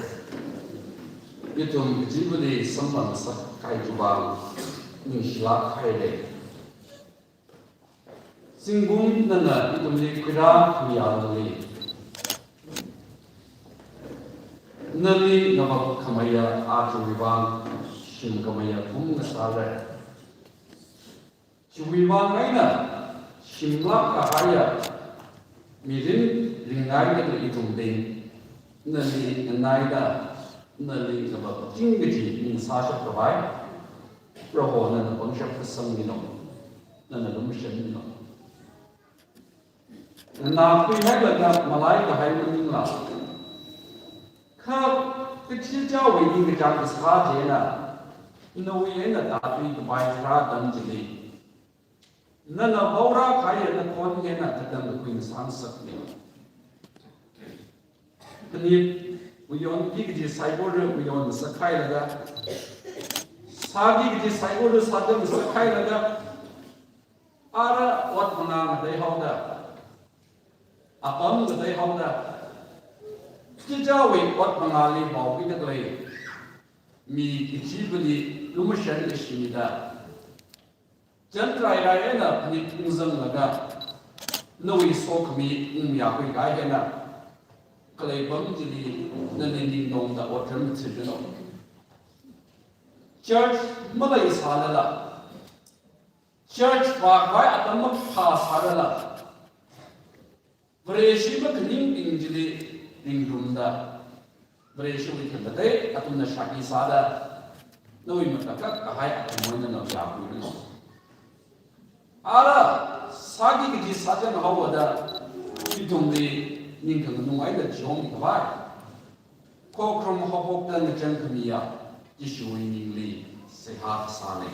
Ithum kachivali samphang ngasakkahai chiwui vang ningshilāk haira. Zingkum nana ithumli khuirākhamiya nali, nali ngavapkhameiya aja chiwui vang shimkhameiya kum ngasāra. Chiwui vang eina shimlāk kahaiya mirin ringnai kathā ithumli, nali nganaida, nali ngavapching kaji ningsāshap khavai Proho nana pangshap kasangmilo, nana lumashanmilo. Nganākhuihailaga malaikahai maningla, kha kachichāwui ningkachāng kasā china, nawui eina tātui kapai tharā atam chili, nana vaorākahaiya nakhon eina katang kakhui ngasāngasakmilo. Khanit, uyon ki kaji saikora uyon ngasakhailaga, sā ki kaji saikora sāda ngasakhailaga, ara ot mangā ngateihaoda, apam ngateihaoda, chichāwui ot mangāli vaoki da khalei mi kachivali lumashan kashimida, chānrai rai eina phanit ungzanglaga, nawui sokhami ungya khuikahai eina, khalei pam chili nana ning tongda otram chitano. Church maleisālala, church vākhavai atam maphāsālala, Vareshi makhaningbing chili ringrumda, Vareshiwui themkatei athumna shākhi sāda, nawui matakhak kahai athumwui eina nao yākhuiranu. Ara sāki kaji sāchān haoda, ithumli ningkhanganung eina chiyong khavai, khokharum haophokda ngachān khamiya Jishuwui mingli seihā kasāna.